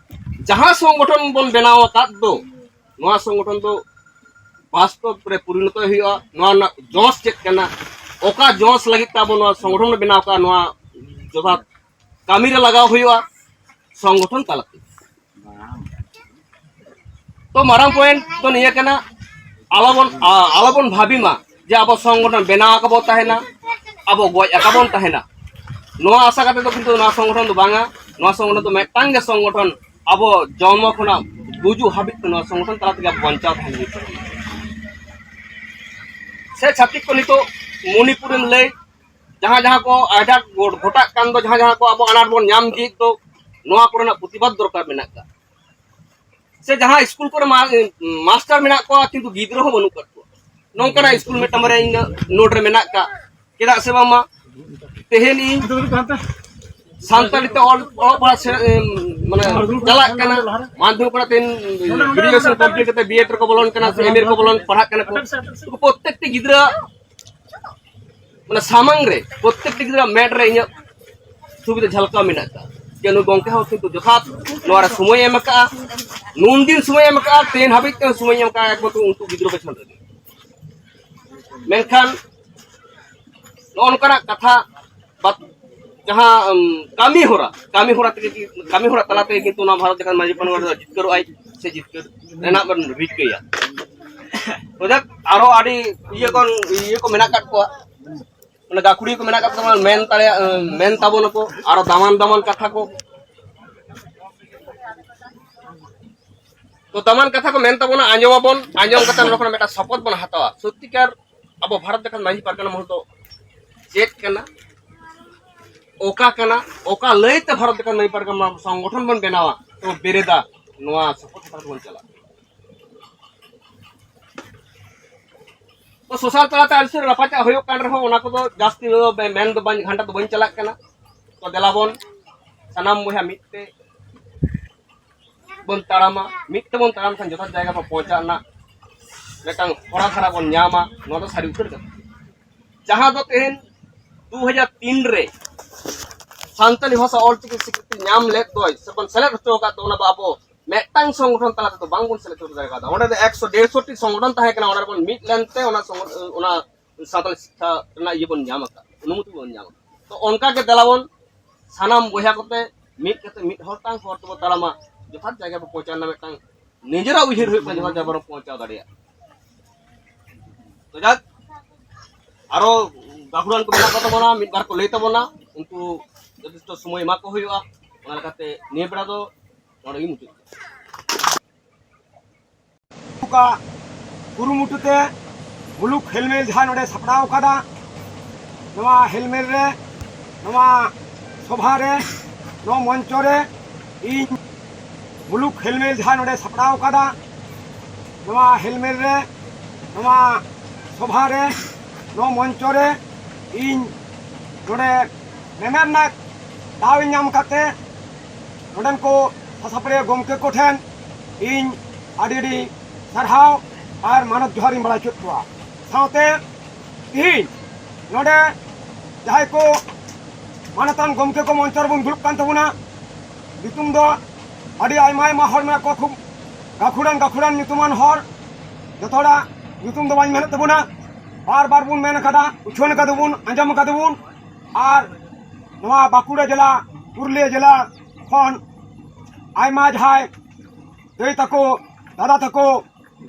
ᱡᱟᱦᱟᱸ ᱥᱚᱝᱜᱚᱴᱷᱚᱱ ᱵᱚᱱ ᱵᱮᱱᱟᱣ ᱟᱠᱟᱫ ᱫᱚ, ᱱᱚᱣᱟ ᱥᱚᱝᱜᱚᱴᱷᱚᱱ ᱫᱚ ᱵᱟᱥᱛᱚᱵ ᱨᱮ ᱯᱚᱨᱤᱱᱚᱛᱚᱭ ᱦᱩᱭᱩᱜᱼᱟ᱾ ᱱᱚᱣᱟ ᱨᱮᱱᱟᱜ ᱡᱚᱥ ᱪᱮᱫ ᱠᱟᱱᱟ, ᱚᱠᱟ ᱡᱚᱥ ᱞᱟᱹᱜᱤᱫ ᱛᱮ ᱟᱵᱚ ᱱᱚᱣᱟ ᱥᱚᱝᱜᱚᱴᱷᱚᱱ ᱵᱚᱱ ᱵᱮᱱᱟᱣ ᱟᱠᱟᱫ, ᱱᱚᱣᱟ ᱡᱚᱛᱷᱟᱛ ᱠᱟᱹᱢᱤ ᱨᱮ ᱞᱟᱜᱟᱣ ᱦᱩᱭᱩᱜᱼᱟ ᱥᱚᱝᱜᱚᱴᱷᱚᱱ ᱛᱟᱞᱟᱛᱮ᱾ ᱛᱚ ᱢᱟᱨᱟᱝ ᱯᱚᱭᱮᱱᱴ ᱫᱚ ᱱᱤᱭᱟᱹ ᱠᱟᱱᱟ, ᱟᱞᱚᱵᱚᱱ ᱟ- ᱟᱞᱚᱵᱚᱱ ᱵᱷᱟᱵᱤ ᱢᱟ ᱡᱮ ᱟᱵᱚ ᱥᱚᱝᱜᱚᱴᱷᱚᱱ ᱵᱮᱱᱟᱣ ᱟᱠᱟᱵᱚᱱ ᱛᱟᱦᱮᱱᱟ, ᱟᱵᱚ ᱜᱚᱡ ᱟᱠᱟᱵᱚᱱ ᱛᱟᱦᱮᱱᱟ᱾ ᱱᱚᱣᱟ ᱟᱥᱟ ᱠᱟᱛᱮ ᱫᱚ ᱠᱤᱱᱛᱩ ᱱᱚᱣᱟ ᱥᱚᱝᱜᱚᱴᱷᱚᱱ ᱫᱚ ᱵᱟᱝᱟ᱾ ᱱᱚᱣᱟ ᱥᱚᱝᱜᱚᱴᱷᱚᱱ ᱫᱚ ᱢᱤᱫᱴᱟᱝ ᱜᱮ ᱥᱚᱝᱜᱚᱴᱷᱚᱱ, ᱟᱵᱚ ᱡᱚᱱᱢᱚ ᱠᱷᱚᱱᱟᱜ ᱜᱩᱡᱩᱜ ᱦᱟᱹᱵᱤᱡ ᱛᱮ ᱱᱚᱣᱟ ᱥᱚᱝᱜᱚᱴᱷᱚᱱ ᱛᱟᱞᱟ ᱛᱮᱜᱮ ᱟᱵᱚ ᱵᱟᱧᱪᱟᱣ ᱛᱟᱦᱮᱱ ᱦᱩᱭᱩᱜ ᱛᱟᱵᱚᱱᱟ᱾ ᱥᱮ ᱪᱷᱟᱹᱛᱤᱠ ᱠᱚ ᱱᱤᱛᱚᱜ ᱢᱚᱱᱤᱯᱩᱨᱮᱢ ᱞᱟᱹᱭ, ᱡᱟᱦᱟᱸ ᱡᱟᱦᱟᱸ ᱠᱚ ᱟᱡᱟᱜ ᱜᱚᱴ- ᱜᱷᱚᱴᱟᱜ ᱠᱟᱱ ᱫᱚ, ᱡᱟᱦᱟᱸ ᱡᱟᱦᱟᱸ ᱠᱚ ᱟᱵᱚ ᱟᱱᱟᱴ ᱵᱚᱱ ᱧᱟᱢ ᱤᱫᱤᱭᱮᱫ ᱫᱚ, ᱱᱚᱣᱟ ᱠᱚᱨᱮᱱᱟᱜ ᱯᱨᱚᱛᱤᱵᱟᱫ ᱫᱚᱨᱠᱟᱨ ᱢᱮᱱᱟᱜ ᱟᱠᱟᱫ᱾ ᱥᱮ ᱡᱟᱦᱟᱸ ᱥᱠᱩᱞ ᱠᱚᱨᱮ ᱢᱟ- ᱢᱟᱥᱴᱟᱨ ᱢᱮᱱᱟᱜ ᱠᱚᱣᱟ ᱠᱤᱱᱛᱩ ᱜᱤᱫᱽᱨᱟᱹ ᱦᱚᱸ ᱵᱟᱹᱱᱩᱜ ᱟᱠᱟᱫ ᱠᱚᱣᱟ, ᱱᱚᱝᱠᱟᱱᱟᱜ ᱥᱠᱩᱞ ᱢᱤᱫᱴᱟᱝ ᱵᱟᱨᱭᱟ ᱤᱧ ᱱᱳᱴ ᱨᱮ ᱢᱮᱱᱟᱜ ᱟᱠᱟᱫ᱾ ᱪᱮᱫᱟᱜ ᱥᱮ ᱵᱟᱝᱢᱟ ᱛᱮᱦᱮᱧ ᱤᱧ ᱥᱟᱱᱛᱟᱲᱤ ᱛᱮ ᱚᱞ ᱚᱞᱚᱜ ᱯᱟᱲᱦᱟᱜ ᱥᱮ, ᱮᱢ, ᱢᱟᱱᱮ ᱪᱟᱞᱟᱜ ᱠᱟᱱᱟ, ᱢᱟᱫᱽᱫᱷᱚᱢᱤᱠ ᱯᱟᱲᱦᱟᱜ ᱛᱮ ᱜᱨᱮᱡᱩᱭᱮᱥᱚᱱ ᱠᱚᱢᱯᱞᱤᱴ ᱠᱟᱛᱮ ᱵᱤᱭᱮᱰ ᱨᱮᱠᱚ ᱵᱚᱞᱚᱱ ᱠᱟᱱᱟ ᱥᱮ ᱮᱢ ᱮ ᱨᱮᱠᱚ ᱵᱚᱞᱚᱱ ᱯᱟᱲᱦᱟᱜ ᱠᱟᱱᱟ ᱠᱚ᱾ ᱩᱱᱠᱩ ᱯᱨᱚᱛᱮᱠᱴᱤ ᱜᱤᱫᱽᱨᱟᱹ ᱢᱟᱱᱮ ᱥᱟᱢᱟᱝ ᱨᱮ, ᱯᱨᱚᱛᱮᱠᱴᱤ ᱜᱤᱫᱽᱨᱟᱹ ᱢᱮᱫ ᱨᱮ ᱤᱧᱟᱹᱜ ᱥᱩᱵᱤᱫᱷᱟ ᱡᱷᱟᱞᱠᱟᱣ ᱢᱮᱱᱟᱜ ᱟᱠᱟᱫ᱾ ᱡᱮ ᱱᱩᱭ ᱜᱚᱢᱠᱮ ᱦᱚᱸ ᱠᱤᱱᱛᱩ ᱡᱚᱛᱷᱟᱛ ᱱᱚᱣᱟ ᱨᱮ ᱥᱚᱢᱚᱭ ᱮᱢ ᱟᱠᱟᱫᱼᱟ, ᱱᱩᱱ ᱫᱤᱱ ᱥᱚᱢᱚᱭ ᱮᱢ ᱟᱠᱟᱫᱼᱟ, ᱛᱮᱦᱮᱧ ᱦᱟᱹᱵᱤᱡ ᱛᱮ ᱥᱚᱢᱚᱭ ᱮᱢ ᱟᱠᱟᱫᱼᱟ ᱮᱠᱢᱟᱛᱨᱚ ᱩᱱᱠᱩ ᱜᱤᱫᱽᱨᱟᱹ ᱯᱮᱪᱷᱚᱱ ᱨᱮᱜᱮ᱾ ᱢᱮᱱᱠᱷᱟᱱ ᱱᱚᱜᱼᱚ ᱱᱚᱝᱠᱟᱱᱟᱜ ᱠᱟᱛᱷᱟ ᱵᱟᱫ-, ᱡᱟᱦᱟᱸ, ᱩᱢ, ᱠᱟᱹᱢᱤ ᱦᱚᱨᱟ, ᱠᱟᱹᱢᱤ ᱦᱚᱨᱟ ᱛᱮᱜᱮ, ᱠᱟᱹᱢᱤ ᱦᱚᱨᱟ ᱛᱟᱞᱟ ᱛᱮᱜᱮ ᱠᱤᱱᱛᱩ ᱱᱚᱣᱟ ᱵᱷᱟᱨᱚᱛ ᱡᱟᱠᱟᱛ ᱢᱟᱹᱡᱷᱤ ᱯᱟᱨᱜᱟᱱᱟ ᱫᱚ ᱡᱤᱛᱠᱟᱹᱨᱚᱜ ᱟᱭ ᱥᱮ ᱡᱤᱛᱠᱟᱹᱨ ᱨᱮᱱᱟᱜ ᱵᱚᱱ ᱨᱤᱠᱟᱹᱭᱟ᱾ ᱛᱚ ᱡᱟᱠ, ᱟᱨᱚ ᱟᱹᱰᱤ ᱤᱭᱟᱹ ᱠᱚ, ᱤᱭᱟᱹ ᱠᱚ ᱢᱮᱱᱟᱜ ᱟᱠᱟᱫ ᱠᱚᱣᱟ, ᱢᱟᱱᱮ ᱜᱟᱹᱠᱷᱩᱲᱤᱭᱟᱹ ᱠᱚ ᱢᱮᱱᱟᱜ ᱟᱠᱟᱫ ᱠᱚᱣᱟ, ᱢᱮᱱ ᱫᱟᱲᱮᱭᱟᱜ, ᱢᱮᱱ ᱛᱟᱵᱚᱱᱟᱠᱚ ᱟᱨᱚ ᱫᱟᱢᱟᱱ ᱫᱟᱢᱟᱱ ᱠᱟᱛᱷᱟ ᱠᱚ᱾ ᱛᱚ ᱫᱟᱢᱟᱱ ᱠᱟᱛᱷᱟ ᱠᱚ ᱢᱮᱱ ᱛᱟᱵᱚᱱᱟ, ᱟᱸᱡᱚᱢᱟᱵᱚᱱ, ᱟᱸᱡᱚᱢ ᱠᱟᱛᱮ ᱱᱚᱰᱮ ᱠᱷᱚᱱ ᱢᱤᱫᱴᱟᱝ ᱥᱚᱯᱚᱛ ᱵᱚᱱ ᱦᱟᱛᱟᱣᱟ᱾ ᱥᱚᱛᱭᱤᱠᱟᱨ ᱟᱵᱚ ᱵᱷᱟᱨᱚᱛ ᱡᱟᱠᱟᱛ ᱢᱟᱹᱡᱷᱤ ᱯᱟᱨᱜᱟᱱᱟ ᱢᱚᱦᱚᱞ ᱫᱚ ᱪᱮᱫ ᱠᱟᱱᱟ, ᱚᱠᱟ ᱠᱟᱱᱟ, ᱚᱠᱟ ᱞᱟᱹᱭᱛᱮ ᱵᱷᱟᱨᱚᱛ ᱡᱟᱠᱟᱛ ᱢᱟᱹᱡᱷᱤ ᱯᱟᱨᱜᱟᱱᱟ ᱥᱚᱝᱜᱚᱴᱷᱚᱱ ᱵᱚᱱ ᱵᱮᱱᱟᱣᱟ, ᱛᱚ ᱵᱮᱨᱮᱫᱟ, ᱱᱚᱣᱟ ᱥᱚᱯᱚᱛ ᱦᱟᱛᱟᱣ ᱠᱟᱛᱮ ᱵᱚᱱ ᱪᱟᱞᱟᱜᱼᱟ᱾ ᱛᱚ ᱥᱳᱥᱟᱞ ᱛᱟᱞᱟᱛᱮ ᱟᱹᱰᱤ ᱩᱥᱟᱹᱨᱟ ᱨᱟᱯᱟᱪᱟᱜ ᱦᱩᱭᱩᱜ ᱠᱟᱱ ᱨᱮᱦᱚᱸ, ᱚᱱᱟ ᱠᱚᱫᱚ ᱡᱟᱹᱥᱛᱤ ᱫᱚ ᱵᱮ-, ᱢᱮᱱ ᱫᱚ ᱵᱟᱹᱧ, ᱜᱷᱟᱱᱴᱟ ᱫᱚ ᱵᱟᱹᱧ ᱪᱟᱞᱟᱜ ᱠᱟᱱᱟ᱾ ᱛᱚ ᱫᱮᱞᱟ ᱵᱚᱱ ᱥᱟᱱᱟᱢ ᱵᱚᱭᱦᱟ ᱢᱤᱫ ᱛᱮ ᱵᱚᱱ ᱛᱟᱲᱟᱢᱟ, ᱢᱤᱫ ᱛᱮᱵᱚᱱ ᱛᱟᱲᱟᱢ ᱠᱷᱟᱱ ᱡᱚᱛᱷᱟᱛ ᱡᱟᱭᱜᱟ ᱵᱚᱱ ᱯᱳᱣᱪᱷᱟᱜ ᱨᱮᱱᱟᱜ ᱢᱤᱫᱴᱟᱝ ᱦᱚᱨᱟ ᱫᱷᱟᱨᱟ ᱵᱚᱱ ᱧᱟᱢᱟ᱾ ᱱᱚᱣᱟ ᱫᱚ ᱥᱟᱹᱨᱤ ᱩᱛᱟᱹᱨ ᱠᱟᱛᱷᱟ᱾ ᱡᱟᱦᱟᱸ ᱫᱚ ᱛᱮᱦᱮᱧ ᱫᱩ ᱦᱟᱡᱟᱨ ᱛᱤᱱ ᱨᱮ ᱥᱟᱱᱛᱟᱲᱤ ᱵᱷᱟᱥᱟ ᱚᱞᱪᱤᱠᱤ ᱥᱤᱠᱨᱤᱛᱤ ᱧᱟᱢ ᱞᱮᱫ ᱫᱚᱭ ᱥᱮᱵᱚᱱ ᱥᱮᱞᱮᱫ ᱦᱚᱪᱚ ᱟᱠᱟᱫ ᱫᱚ, ᱚᱱᱟ ᱫᱚ ᱟᱵᱚ ᱢᱤᱫᱴᱟᱝ ᱥᱚᱝᱜᱚᱴᱷᱚᱱ ᱛᱟᱞᱟ ᱛᱮᱫᱚ ᱵᱟᱝᱵᱚᱱ ᱥᱮᱞᱮᱫ ᱦᱚᱪᱚ ᱫᱟᱲᱮ ᱠᱟᱣᱫᱟ᱾ ᱚᱸᱰᱮ ᱫᱚ ᱮᱠᱥᱚ ᱰᱮᱲᱥᱚ ᱴᱤ ᱥᱚᱝᱜᱚᱴᱷᱚᱱ ᱛᱟᱦᱮᱸ ᱠᱟᱱᱟ, ᱚᱱᱟ ᱨᱮᱵᱚᱱ ᱢᱤᱫ ᱞᱮᱱᱛᱮ ᱚᱱᱟ ᱥᱚᱝᱜᱚ-, ᱚᱱᱟ ᱥᱟᱱᱛᱟᱲᱤ ᱥᱤᱠᱠᱷᱟ ᱨᱮᱱᱟᱜ ᱤᱭᱟᱹ ᱵᱚᱱ ᱧᱟᱢ ᱟᱠᱟᱫ, ᱚᱱᱩᱢᱚᱛᱤ ᱵᱚᱱ ᱧᱟᱢ ᱟᱠᱟᱫ᱾ ᱛᱚ ᱚᱱᱠᱟ ᱜᱮ ᱫᱮᱞᱟ ᱵᱚᱱ ᱥᱟᱱᱟᱢ ᱵᱚᱭᱦᱟ ᱠᱚᱛᱮ ᱢᱤᱫ ᱠᱟᱛᱮ ᱢᱤᱫ ᱦᱚᱲ ᱛᱟᱝ ᱦᱚᱨ ᱛᱮᱵᱚ ᱛᱟᱲᱟᱢᱟ, ᱡᱚᱛᱷᱟᱛ ᱡᱟᱭᱜᱟ ᱵᱚ ᱯᱳᱣᱪᱷᱟᱣ ᱨᱮᱱᱟᱜ ᱢᱤᱫᱴᱟᱝ ᱱᱤᱡᱮᱨᱟᱜ ᱩᱭᱦᱟᱹᱨ ᱦᱩᱭᱩᱜ ᱠᱟᱱᱟ, ᱡᱚᱛᱷᱟᱛ ᱡᱟᱭᱜᱟ ᱵᱚᱱ ᱯᱳᱣᱪᱷᱟᱣ ᱫᱟᱲᱮᱭᱟᱜᱼᱟ᱾ ᱛᱚ ᱡᱟᱠ, ᱟᱨᱚ ᱜᱟᱹᱠᱷᱩᱲᱟᱱ ᱠᱚ ᱢᱮᱱᱟᱜ ᱠᱚ ᱛᱟᱵᱚᱱᱟ, ᱢᱤᱫ ᱵᱟᱨ ᱠᱚ ᱞᱟᱹᱭ ᱛᱟᱵᱚᱱᱟ, ᱩᱱᱠᱩ ᱡᱚᱛᱷᱮᱥᱴᱚ ᱥᱚᱢᱚᱭ ᱮᱢᱟ ᱠᱚ ᱦᱩᱭᱩᱜᱼᱟ᱾ ᱚᱱᱟ ᱞᱮᱠᱟᱛᱮ ᱱᱤᱭᱟᱹ ᱵᱮᱲᱟ ᱫᱚ ᱱᱚᱰᱮ ᱜᱮᱧ ᱢᱩᱪᱟᱹᱫ ᱠᱮᱫᱟ᱾ ᱠᱩᱨᱩᱢᱩᱴᱩ ᱛᱮ ᱢᱩᱞᱩᱠ ᱦᱮᱞᱢᱮᱞ ᱡᱟᱦᱟᱸ ᱱᱚᱰᱮ ᱥᱟᱯᱲᱟᱣ ᱟᱠᱟᱫᱟ, ᱱᱚᱣᱟ ᱦᱮᱞᱢᱮᱞ ᱨᱮ, ᱱᱚᱣᱟ ᱥᱚᱵᱷᱟ ᱨᱮ, ᱱᱚᱣᱟ ᱢᱚᱧᱪᱚ ᱨᱮ ᱤᱧ ᱢᱩᱞᱩᱠ ᱦᱮᱞᱢᱮᱞ ᱡᱟᱦᱟᱸ ᱱᱚᱰᱮ ᱥᱟᱯᱲᱟᱣ ᱟᱠᱟᱫᱟ, ᱱᱚᱣᱟ ᱦᱮᱞᱢᱮᱞ ᱨᱮ, ᱱᱚᱣᱟ ᱥᱚᱵᱷᱟ ᱨᱮ, ᱱᱚᱣᱟ ᱢᱚᱧᱪᱚ ᱨᱮ ᱤᱧ ᱱᱚᱰᱮ ᱢᱮᱢᱮᱱ ᱨᱮᱱᱟᱜ ᱫᱟᱣ ᱤᱧ ᱧᱟᱢ ᱠᱟᱛᱮ ᱱᱚᱰᱮᱱ ᱠᱚ ᱥᱟᱥᱟᱯᱲᱟᱣ ᱜᱚᱢᱠᱮ ᱠᱚᱴᱷᱮᱱ ᱤᱧ ᱟᱹᱰᱤ ᱟᱹᱰᱤ ᱥᱟᱨᱦᱟᱣ ᱟᱨ ᱢᱟᱱᱚᱛ ᱡᱚᱦᱟᱨ ᱤᱧ ᱵᱟᱲᱟᱭ ᱦᱚᱪᱚᱭᱮᱫ ᱠᱚᱣᱟ᱾ ᱥᱟᱶᱛᱮ ᱛᱤᱦᱤᱧ ᱱᱚᱰᱮ ᱡᱟᱦᱟᱸᱭ ᱠᱚ ᱢᱟᱱᱚᱛᱟᱱ ᱜᱚᱢᱠᱮ ᱠᱚ ᱢᱚᱧᱪᱚ ᱨᱮᱵᱚᱱ ᱫᱩᱲᱩᱵ ᱠᱟᱱ ᱛᱟᱵᱚᱱᱟ, ᱧᱩᱛᱩᱢ ᱫᱚ ᱟᱹᱰᱤ ᱟᱭᱢᱟ ᱟᱭᱢᱟ ᱦᱚᱲ ᱢᱮᱱᱟᱜ ᱠᱚᱣᱟ, ᱠᱷᱩᱵ ᱜᱟᱹᱠᱷᱩᱲᱟᱱ ᱜᱟᱹᱠᱷᱩᱲᱟᱱ ᱧᱩᱛᱩᱢᱟᱱ ᱦᱚᱲ᱾ ᱡᱚᱛᱚ ᱦᱚᱲᱟᱜ ᱧᱩᱛᱩᱢ ᱫᱚ ᱵᱟᱹᱧ ᱢᱮᱱᱮᱫ ᱛᱟᱵᱚᱱᱟ, ᱵᱟᱨ ᱵᱟᱨ ᱵᱚᱱ ᱢᱮᱱ ᱠᱟᱫᱟ, ᱩᱪᱷᱟᱹᱱ ᱠᱟᱫᱟ ᱵᱚᱱ, ᱟᱸᱡᱚᱢ ᱠᱟᱫᱟ ᱵᱚᱱ᱾ ᱟᱨ ᱱᱚᱣᱟ ᱵᱟᱸᱠᱩᱲᱟ ᱡᱮᱞᱟ, ᱯᱩᱨᱩᱞᱤᱭᱟᱹ ᱡᱮᱞᱟ ᱠᱷᱚᱱ ᱟᱭᱢᱟ ᱡᱟᱦᱟᱸᱭ ᱫᱟᱹᱭ ᱛᱟᱠᱚ, ᱫᱟᱫᱟ ᱛᱟᱠᱚ,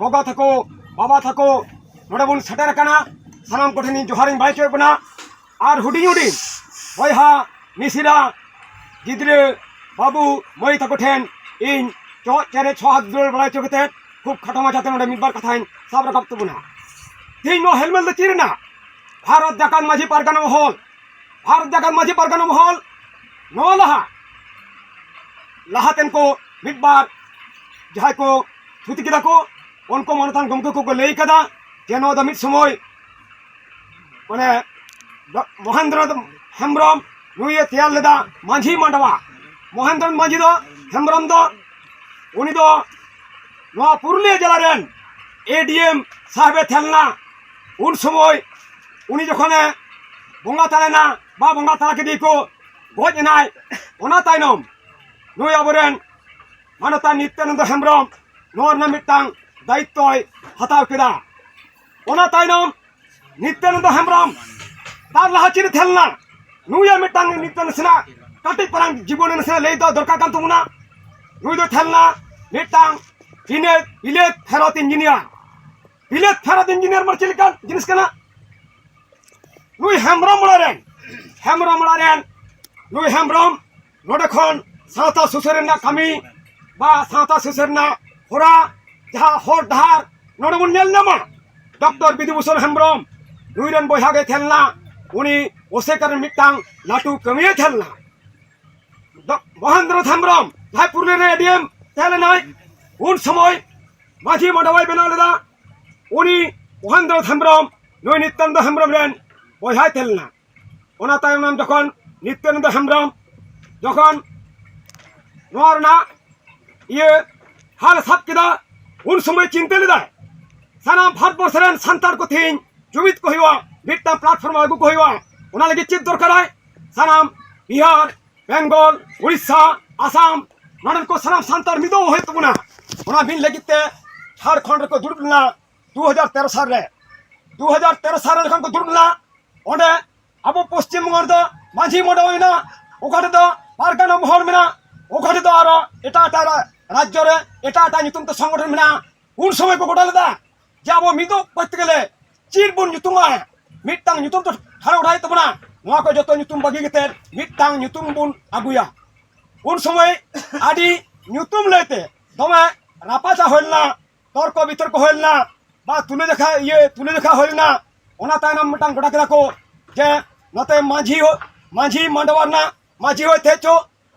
ᱜᱚᱜᱚ ᱛᱟᱠᱚ, ᱵᱟᱵᱟ ᱛᱟᱠᱚ ᱱᱚᱰᱮ ᱵᱚᱱ ᱥᱮᱴᱮᱨ ᱟᱠᱟᱱᱟ᱾ ᱥᱟᱱᱟᱢ ᱠᱚᱴᱷᱮᱱ ᱤᱧ ᱡᱚᱦᱟᱨᱤᱧ ᱵᱟᱲᱟᱭ ᱦᱚᱪᱚᱭᱮᱫ ᱵᱚᱱᱟ᱾ ᱟᱨ ᱦᱩᱰᱤᱧ ᱦᱩᱰᱤᱧ ᱵᱚᱭᱦᱟ, ᱢᱤᱥᱨᱟ, ᱜᱤᱫᱽᱨᱟᱹ, ᱵᱟᱹᱵᱩ, ᱢᱟᱹᱭ ᱛᱟᱠᱚ ᱴᱷᱮᱱ ᱤᱧ ᱪᱚᱜ ᱪᱮᱨᱮᱡ ᱥᱚᱦᱟᱜ ᱫᱩᱞᱟᱹᱲ ᱵᱟᱲᱟᱭ ᱦᱚᱪᱚ ᱠᱟᱛᱮ ᱠᱷᱩᱵ ᱠᱷᱟᱴᱚ ᱢᱟᱪᱷᱟᱛᱮ ᱱᱚᱰᱮ ᱢᱤᱫ ᱵᱟᱨ ᱠᱟᱛᱷᱟᱧ ᱥᱟᱵ ᱨᱟᱠᱟᱵ ᱛᱟᱵᱚᱱᱟ᱾ ᱛᱮᱦᱮᱧ ᱱᱚᱣᱟ ᱦᱮᱞᱢᱮᱞ ᱫᱚ ᱪᱮᱫ ᱨᱮᱱᱟᱜ? ᱵᱷᱟᱨᱚᱛ ᱡᱟᱠᱟᱛ ᱢᱟᱹᱡᱷᱤ ᱯᱟᱨᱜᱟᱱᱟ ᱢᱚᱦᱚᱞ, ᱵᱷᱟᱨᱚᱛ ᱡᱟᱠᱟᱛ ᱢᱟᱹᱡᱷᱤ ᱯᱟᱨᱜᱟᱱᱟ ᱢᱚᱦᱚᱞ ᱱᱚᱣᱟ ᱞᱟᱦᱟ ᱞᱟᱦᱟᱛᱮᱱ ᱠᱚ ᱢᱤᱫ ᱵᱟᱨ ᱡᱟᱦᱟᱸᱭ ᱠᱚ ᱛᱷᱩᱛᱤ ᱠᱮᱫᱟ ᱠᱚ, ᱩᱱᱠᱩ ᱢᱟᱱᱚᱛᱟᱱ ᱜᱚᱢᱠᱮ ᱠᱚᱠᱚ ᱞᱟᱹᱭ ᱠᱟᱫᱟ ᱡᱮ ᱱᱚᱣᱟ ᱫᱚ ᱢᱤᱫ ᱥᱚᱢᱚᱭ ᱢᱟᱱᱮ ᱢᱚᱦᱮᱱᱫᱨᱚ ᱦᱮᱢᱵᱨᱚᱢ ᱱᱩᱭᱮ ᱛᱮᱭᱟᱨ ᱞᱮᱫᱟ ᱢᱟᱹᱡᱷᱤ ᱢᱟᱰᱣᱟ᱾ ᱢᱚᱦᱮᱱᱫᱨᱚ ᱢᱟᱹᱡᱷᱤ ᱫᱚ, ᱦᱮᱢᱵᱨᱚᱢ ᱫᱚ, ᱩᱱᱤ ᱫᱚ ᱱᱚᱣᱟ ᱯᱩᱨᱩᱞᱤᱭᱟᱹ ᱡᱮᱞᱟ ᱨᱮᱱ ᱮ ᱰᱤ ᱮᱢ ᱥᱟᱦᱮᱵᱮ ᱛᱟᱦᱮᱸ ᱞᱮᱱᱟ᱾ ᱩᱱ ᱥᱚᱢᱚᱭ ᱩᱱᱤ ᱡᱚᱠᱷᱚᱱᱮ ᱵᱚᱸᱜᱟ ᱛᱟᱞᱟᱭᱮᱱᱟ ᱵᱟ ᱵᱚᱸᱜᱟ ᱛᱟᱞᱟ ᱠᱮᱫᱮ ᱠᱚ, ᱜᱚᱡ ᱮᱱᱟᱭ, ᱚᱱᱟ ᱛᱟᱭᱱᱚᱢ ᱱᱩᱭ ᱟᱵᱚᱨᱮᱱ ᱢᱟᱱᱚᱛᱟᱱ ᱱᱤᱛᱭᱟᱱᱚᱱᱫᱚ ᱦᱮᱢᱵᱨᱚᱢ ᱱᱚᱣᱟ ᱨᱮᱱᱟᱜ ᱢᱤᱫᱴᱟᱝ ᱫᱟᱭᱤᱛᱛᱚᱭ ᱦᱟᱛᱟᱣ ᱠᱮᱫᱟ᱾ ᱚᱱᱟ ᱛᱟᱭᱱᱚᱢ ᱱᱤᱛᱭᱟᱱᱚᱱᱫᱚ ᱦᱮᱢᱵᱨᱚᱢ ᱛᱟᱨ ᱞᱟᱦᱟ ᱪᱮᱫ ᱮ ᱛᱟᱦᱮᱸ ᱞᱮᱱᱟ? ᱱᱩᱭᱟᱜ ᱢᱤᱫᱴᱟᱝ ᱱᱤᱛᱭᱟᱱ ᱱᱟᱥᱮᱱᱟᱜ ᱠᱟᱹᱴᱤᱡ ᱯᱟᱨᱟᱝ ᱡᱤᱵᱚᱱ ᱱᱟᱥᱮᱱᱟᱜ ᱞᱟᱹᱭ ᱫᱚ ᱫᱚᱨᱠᱟᱨ ᱠᱟᱱ ᱛᱟᱵᱚᱱᱟ᱾ ᱱᱩᱭ ᱫᱚ ᱛᱟᱦᱮᱸ ᱞᱮᱱᱟ ᱢᱤᱫᱴᱟᱝ ᱵᱤᱞᱟᱹᱛ, ᱵᱤᱞᱟᱹᱛ ᱯᱷᱮᱨᱚᱛ ᱤᱧᱡᱤᱱᱤᱭᱟᱨ᱾ ᱵᱤᱞᱟᱹᱛ ᱯᱷᱮᱨᱚᱛ ᱤᱧᱡᱤᱱᱤᱭᱟᱨ ᱢᱟᱱᱮ ᱪᱮᱫ ᱞᱮᱠᱟᱱ ᱡᱤᱱᱤᱥ ᱠᱟᱱᱟ? ᱱᱩᱭ ᱦᱮᱢᱵᱨᱚᱢ ᱚᱲᱟᱜ ᱨᱮᱱ, ᱦᱮᱢᱵᱨᱚᱢ ᱚᱲᱟᱜ ᱨᱮᱱ ᱱᱩᱭ ᱦᱮᱢᱵᱨᱚᱢ ᱱᱚᱰᱮ ᱠᱷᱚᱱ ᱥᱟᱶᱛᱟ ᱥᱩᱥᱟᱹᱨ ᱨᱮᱱᱟᱜ ᱠᱟᱹᱢᱤ ᱵᱟ ᱥᱟᱶᱛᱟ ᱥᱩᱥᱟᱹᱨ ᱨᱮᱱᱟᱜ ᱦᱚᱨᱟ, ᱡᱟᱦᱟᱸ ᱦᱚᱨ ᱰᱟᱦᱟᱨ ᱱᱚᱰᱮ ᱵᱚᱱ ᱧᱮᱞ ᱧᱟᱢᱟ, ᱰᱚᱠᱴᱚᱨ ᱵᱤᱫᱩ ᱵᱷᱩᱥᱚᱱ ᱦᱮᱢᱵᱨᱚᱢ ᱱᱩᱭ ᱨᱮᱱ ᱵᱚᱭᱦᱟ ᱜᱮ ᱛᱟᱦᱮᱸ ᱞᱮᱱᱟ᱾ ᱩᱱᱤ ᱚᱥᱮᱠᱟ ᱨᱮᱱ ᱢᱤᱫᱴᱟᱝ ᱞᱟᱹᱴᱩ ᱠᱟᱹᱢᱤᱭᱟᱹ ᱛᱟᱦᱮᱸ ᱞᱮᱱᱟ᱾ ᱫᱚ-, ᱢᱚᱦᱮᱱᱫᱨᱚ ᱦᱮᱢᱵᱨᱚᱢ ᱡᱟᱦᱟᱸᱭ ᱯᱩᱨᱩᱞᱤᱭᱟᱹ ᱨᱮ ᱮ ᱰᱤ ᱮᱢ ᱛᱟᱦᱮᱸ ᱞᱮᱱᱟᱭ, ᱩᱱ ᱥᱚᱢᱚᱭ ᱢᱟᱹᱡᱷᱤ ᱢᱟᱰᱣᱟᱭ ᱵᱮᱱᱟᱣ ᱞᱮᱫᱟ᱾ ᱩᱱᱤ ᱢᱚᱦᱮᱱᱫᱨᱚ ᱦᱮᱢᱵᱨᱚᱢ ᱱᱩᱭ ᱱᱤᱛᱭᱟᱱᱚᱱᱫᱚ ᱦᱮᱢᱵᱨᱚᱢ ᱨᱮᱱ ᱵᱚᱭᱦᱟᱭ ᱛᱟᱦᱮᱸ ᱞᱮᱱᱟ᱾ ᱚᱱᱟ ᱛᱟᱭᱚᱢ ᱡᱚᱠᱷᱚᱱ ᱱᱤᱛᱭᱟᱱᱚᱱᱫᱚ ᱦᱮᱢᱵᱨᱚᱢ ᱡᱚᱠᱷᱚᱱ ᱱᱚᱣᱟ ᱨᱮᱱᱟᱜ ᱤᱭᱟᱹ ᱦᱟᱞ ᱥᱟᱵ ᱠᱮᱫᱟ, ᱩᱱ ᱥᱚᱢᱚᱭ ᱪᱤᱱᱛᱟᱹ ᱞᱮᱫᱟᱭ, ᱥᱟᱱᱟᱢ ᱵᱷᱟᱨᱚᱛᱵᱚᱨᱥᱚ ᱨᱮᱱ ᱥᱟᱱᱛᱟᱲ ᱠᱚ ᱛᱮᱦᱮᱧ ᱡᱩᱢᱤᱫ ᱠᱚ ᱦᱩᱭᱩᱜᱼᱟ, ᱢᱤᱫᱴᱟᱝ platform ᱟᱹᱜᱩ ᱠᱚ ᱦᱩᱭᱩᱜᱼᱟ᱾ ᱚᱱᱟ ᱞᱟᱹᱜᱤᱫ ᱪᱮᱫ ᱫᱚᱨᱠᱟᱨᱟᱭ? ᱥᱟᱱᱟᱢ ᱵᱤᱦᱟᱨ, ᱵᱮᱝᱜᱚᱞ, ᱩᱲᱤᱥᱥᱟ, ᱟᱥᱟᱢ, ᱱᱚᱰᱮᱱ ᱠᱚ ᱥᱟᱱᱟᱢ ᱥᱟᱱᱛᱟᱲ ᱢᱤᱫᱚᱜ ᱦᱩᱭᱩᱜ ᱛᱟᱵᱚᱱᱟ᱾ ᱚᱱᱟ ᱢᱤᱫ ᱞᱟᱹᱜᱤᱫ ᱛᱮ ᱡᱷᱟᱲᱠᱷᱚᱸᱰ ᱨᱮᱠᱚ ᱫᱩᱲᱩᱵ ᱞᱮᱱᱟ ᱫᱩ ᱦᱟᱡᱟᱨ ᱛᱮᱨᱚ ᱥᱟᱞ ᱨᱮ᱾ ᱫᱩ ᱦᱟᱡᱟᱨ ᱛᱮᱨᱚ ᱥᱟᱞ ᱨᱮ ᱡᱚᱠᱷᱚᱱ ᱠᱚ ᱫᱩᱲᱩᱵ ᱞᱮᱱᱟ, ᱚᱸᱰᱮ ᱟᱵᱚ ᱯᱚᱥᱪᱤᱢ ᱵᱚᱝᱜᱚ ᱨᱮᱫᱚ ᱢᱟᱹᱡᱷᱤ ᱢᱟᱰᱣᱟ ᱦᱩᱭᱱᱟ, ᱚᱠᱟ ᱨᱮᱫᱚ ᱯᱟᱨᱜᱟᱱᱟ ᱢᱚᱦᱚᱞ ᱢᱮᱱᱟᱜᱼᱟ, ᱚᱠᱟ ᱨᱮᱫᱚ ᱟᱨᱚ ᱮᱴᱟᱜ ᱮᱴᱟᱜ ᱨᱟ-, ᱨᱟᱡᱽᱡᱚ ᱨᱮ ᱮᱴᱟᱜ ᱮᱴᱟᱜ ᱧᱩᱛᱩᱢ ᱛᱮ ᱥᱚᱝᱜᱚᱴᱷᱚᱱ ᱢᱮᱱᱟᱜᱼᱟ᱾ ᱩᱱ ᱥᱚᱢᱚᱭ ᱠᱚ ᱜᱚᱴᱟ ᱞᱮᱫᱟ ᱡᱮ ᱟᱵᱚ ᱢᱤᱫᱚᱜ ᱠᱚᱨᱛᱮ ᱜᱮᱞᱮ ᱪᱮᱫ ᱵᱚᱱ ᱧᱩᱛᱩᱢᱟ, ᱢᱤᱫᱴᱟᱝ ᱧᱩᱛᱩᱢ ᱛᱚ ᱴᱷᱟᱲᱚ ᱚᱰᱟᱭ ᱛᱟᱵᱚᱱᱟ᱾ ᱱᱚᱣᱟ ᱠᱚ ᱡᱚᱛᱚ ᱧᱩᱛᱩᱢ ᱵᱟᱹᱜᱤ ᱠᱟᱛᱮ ᱢᱤᱫᱴᱟᱝ ᱧᱩᱛᱩᱢ ᱵᱚᱱ ᱟᱹᱜᱩᱭᱟ᱾ ᱩᱱ ᱥᱚᱢᱚᱭ ᱟᱹᱰᱤ ᱧᱩᱛᱩᱢ ᱞᱟᱹᱭᱛᱮ ᱫᱚᱢᱮ ᱨᱟᱯᱟᱪᱟ ᱦᱩᱭ ᱞᱮᱱᱟ, ᱛᱚᱨᱠᱚ ᱵᱤᱛᱚᱨᱠᱚ ᱦᱩᱭ ᱞᱮᱱᱟ, ᱵᱟ ᱛᱩᱞᱟᱹ ᱡᱚᱠᱷᱟ, ᱤᱭᱟᱹ, ᱛᱩᱞᱟᱹ ᱡᱚᱠᱷᱟ ᱦᱩᱭ ᱞᱮᱱᱟ᱾ ᱚᱱᱟ ᱛᱟᱭᱱᱚᱢ ᱢᱤᱫᱴᱟᱝ ᱜᱚᱴᱟ ᱠᱮᱫᱟ ᱠᱚ ᱡᱮ ᱱᱚᱛᱮ ᱢᱟᱹᱡᱷᱤ ᱦᱚ-, ᱢᱟᱹᱡᱷᱤ ᱢᱟᱰᱣᱟ ᱨᱮᱱᱟᱜ ᱢᱟᱹᱡᱷᱤ ᱦᱚᱸᱭ ᱛᱟᱦᱮᱸ ᱦᱚᱪᱚ,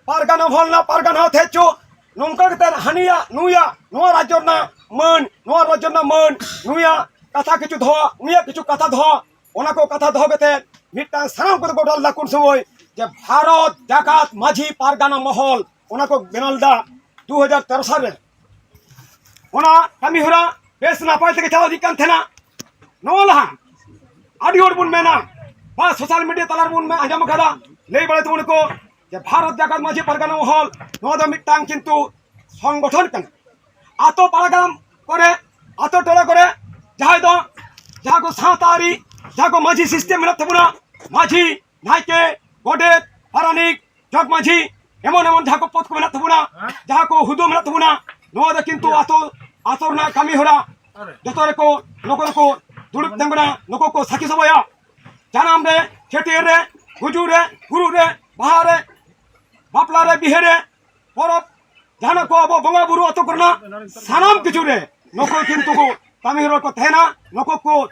ᱯᱟᱨᱜᱟᱱᱟ ᱦᱚᱸ ᱦᱚᱞᱱᱟ ᱯᱟᱨᱜᱟᱱᱟ ᱦᱚᱸ ᱛᱟᱦᱮᱸ ᱦᱚᱪᱚ᱾ ᱱᱚᱝᱠᱟ ᱠᱟᱛᱮ ᱦᱟᱹᱱᱤᱭᱟᱜ ᱱᱩᱭᱟᱜ ᱱᱚᱣᱟ ᱨᱟᱡᱽᱡᱚ ᱨᱮᱱᱟᱜ ᱢᱟᱹᱱ, ᱱᱚᱣᱟ ᱨᱟᱡᱽᱡᱚ ᱨᱮᱱᱟᱜ ᱢᱟᱹᱱ, ᱱᱩᱭᱟᱜ ᱠᱟᱛᱷᱟ ᱠᱤᱪᱷᱩ ᱫᱚᱦᱚ, ᱩᱱᱤᱭᱟᱜ ᱠᱤᱪᱷᱩ ᱠᱟᱛᱷᱟ ᱫᱚᱦᱚ, ᱚᱱᱟ ᱠᱚ ᱠᱟᱛᱷᱟ ᱫᱚᱦᱚ ᱠᱟᱛᱮ ᱢᱤᱫᱴᱟᱝ ᱥᱟᱱᱟᱢ ᱠᱚᱫᱚ ᱜᱚᱴᱟ ᱞᱮᱫᱟ ᱩᱱ ᱥᱚᱢᱚᱭ ᱡᱮ ᱵᱷᱟᱨᱚᱛ ᱡᱟᱠᱟᱛ ᱢᱟᱹᱡᱷᱤ ᱯᱟᱨᱜᱟᱱᱟ ᱢᱚᱦᱚᱞ, ᱚᱱᱟ ᱠᱚ ᱵᱮᱱᱟᱣ ᱞᱮᱫᱟ ᱫᱩ ᱦᱟᱡᱟᱨ ᱛᱮᱨᱚ ᱥᱟᱞ ᱨᱮ᱾ ᱚᱱᱟ ᱠᱟᱹᱢᱤ ᱦᱚᱨᱟ ᱵᱮᱥ ᱱᱟᱯᱟᱭ ᱛᱮᱜᱮ ᱪᱟᱞᱟᱣ ᱤᱫᱤᱜ ᱠᱟᱱ ᱛᱟᱦᱮᱱᱟ᱾ ᱱᱚᱣᱟ ᱞᱟᱦᱟ ᱟᱹᱰᱤ ᱦᱚᱲ ᱵᱚᱱ ᱢᱮᱱᱟ, ᱵᱟ social media ᱛᱟᱞᱟ ᱨᱮᱵᱚᱱ ᱟᱸᱡᱚᱢ ᱟᱠᱟᱫᱟ, ᱞᱟᱹᱭ ᱵᱟᱲᱟᱭ ᱛᱟᱵᱚᱱ ᱠᱚ ᱡᱮ ᱵᱷᱟᱨᱚᱛ ᱡᱟᱠᱟᱛ ᱢᱟᱹᱡᱷᱤ ᱯᱟᱨᱜᱟᱱᱟ ᱢᱚᱦᱚᱞ, ᱱᱚᱣᱟ ᱫᱚ ᱢᱤᱫᱴᱟᱝ ᱠᱤᱱᱛᱩ ᱥᱚᱝᱜᱚᱴᱷᱚᱱ ᱠᱟᱱᱟ᱾ ᱟᱛᱳ ᱯᱟᱲᱟ ᱜᱟᱢ ᱠᱚᱨᱮ, ᱟᱛᱳ ᱴᱚᱞᱟ ᱠᱚᱨᱮ ᱡᱟᱦᱟᱸᱭ ᱫᱚ, ᱡᱟᱦᱟᱸ ᱠᱚ ᱥᱟᱶᱛᱟ ᱟᱹᱨᱤ, ᱡᱟᱦᱟᱸ ᱠᱚ ᱢᱟᱹᱡᱷᱤ system ᱢᱮᱱᱟᱜ ᱛᱟᱵᱚᱱᱟ, ᱢᱟᱹᱡᱷᱤ, ᱱᱟᱭᱠᱮ, ᱜᱚᱰᱮᱛ, ᱯᱟᱨᱟᱱᱤᱠ, ᱡᱚᱜᱽ ᱢᱟᱹᱡᱷᱤ, ᱮᱢᱚᱱ ᱮᱢᱚᱱ ᱡᱟᱦᱟᱸ ᱠᱚ ᱯᱚᱫᱽ ᱠᱚ ᱢᱮᱱᱟᱜ ᱛᱟᱵᱚᱱᱟ, ᱡᱟᱦᱟᱸ ᱠᱚ ᱦᱩᱫᱟᱹ ᱢᱮᱱᱟᱜ ᱛᱟᱵᱚᱱᱟ, ᱱᱚᱣᱟ ᱫᱚ ᱠᱤᱱᱛᱩ ᱟᱛᱳ, ᱟᱛᱳ ᱨᱮᱱᱟᱜ ᱠᱟᱹᱢᱤ ᱦᱚᱨᱟ ᱡᱚᱛᱚ ᱨᱮᱠᱚ, ᱱᱩᱠᱩ ᱫᱚᱠᱚ ᱫᱩᱲᱩᱵ ᱛᱤᱸᱜᱩᱱᱟ, ᱱᱩᱠᱩ ᱠᱚ ᱥᱟᱹᱠᱷᱤ ᱥᱚᱵᱷᱟᱭᱟ᱾ ᱡᱟᱱᱟᱢ ᱨᱮ, ᱪᱷᱟᱹᱴᱭᱟᱹᱨ ᱨᱮ, ᱜᱩᱡᱩᱜ ᱨᱮ, ᱜᱩᱨᱩᱜ ᱨᱮ, ᱵᱟᱦᱟ ᱨᱮ, ᱵᱟᱯᱞᱟ ᱨᱮ, ᱵᱤᱦᱟᱹ ᱨᱮ, ᱯᱚᱨᱚᱵᱽ, ᱡᱟᱦᱟᱱᱟᱜ ᱠᱚ ᱟᱵᱚ ᱵᱚᱸᱜᱟ ᱵᱩᱨᱩ ᱟᱛᱳ ᱠᱚᱨᱮᱱᱟᱜ ᱥᱟᱱᱟᱢ ᱠᱤᱪᱷᱩ ᱨᱮ ᱱᱩᱠᱩ ᱠᱤᱱᱛᱩ ᱠᱚ ᱠᱟᱹᱢᱤ ᱦᱚᱨᱟ ᱠᱚ ᱛᱟᱦᱮᱱᱟ, ᱱᱩᱠᱩ ᱠᱚ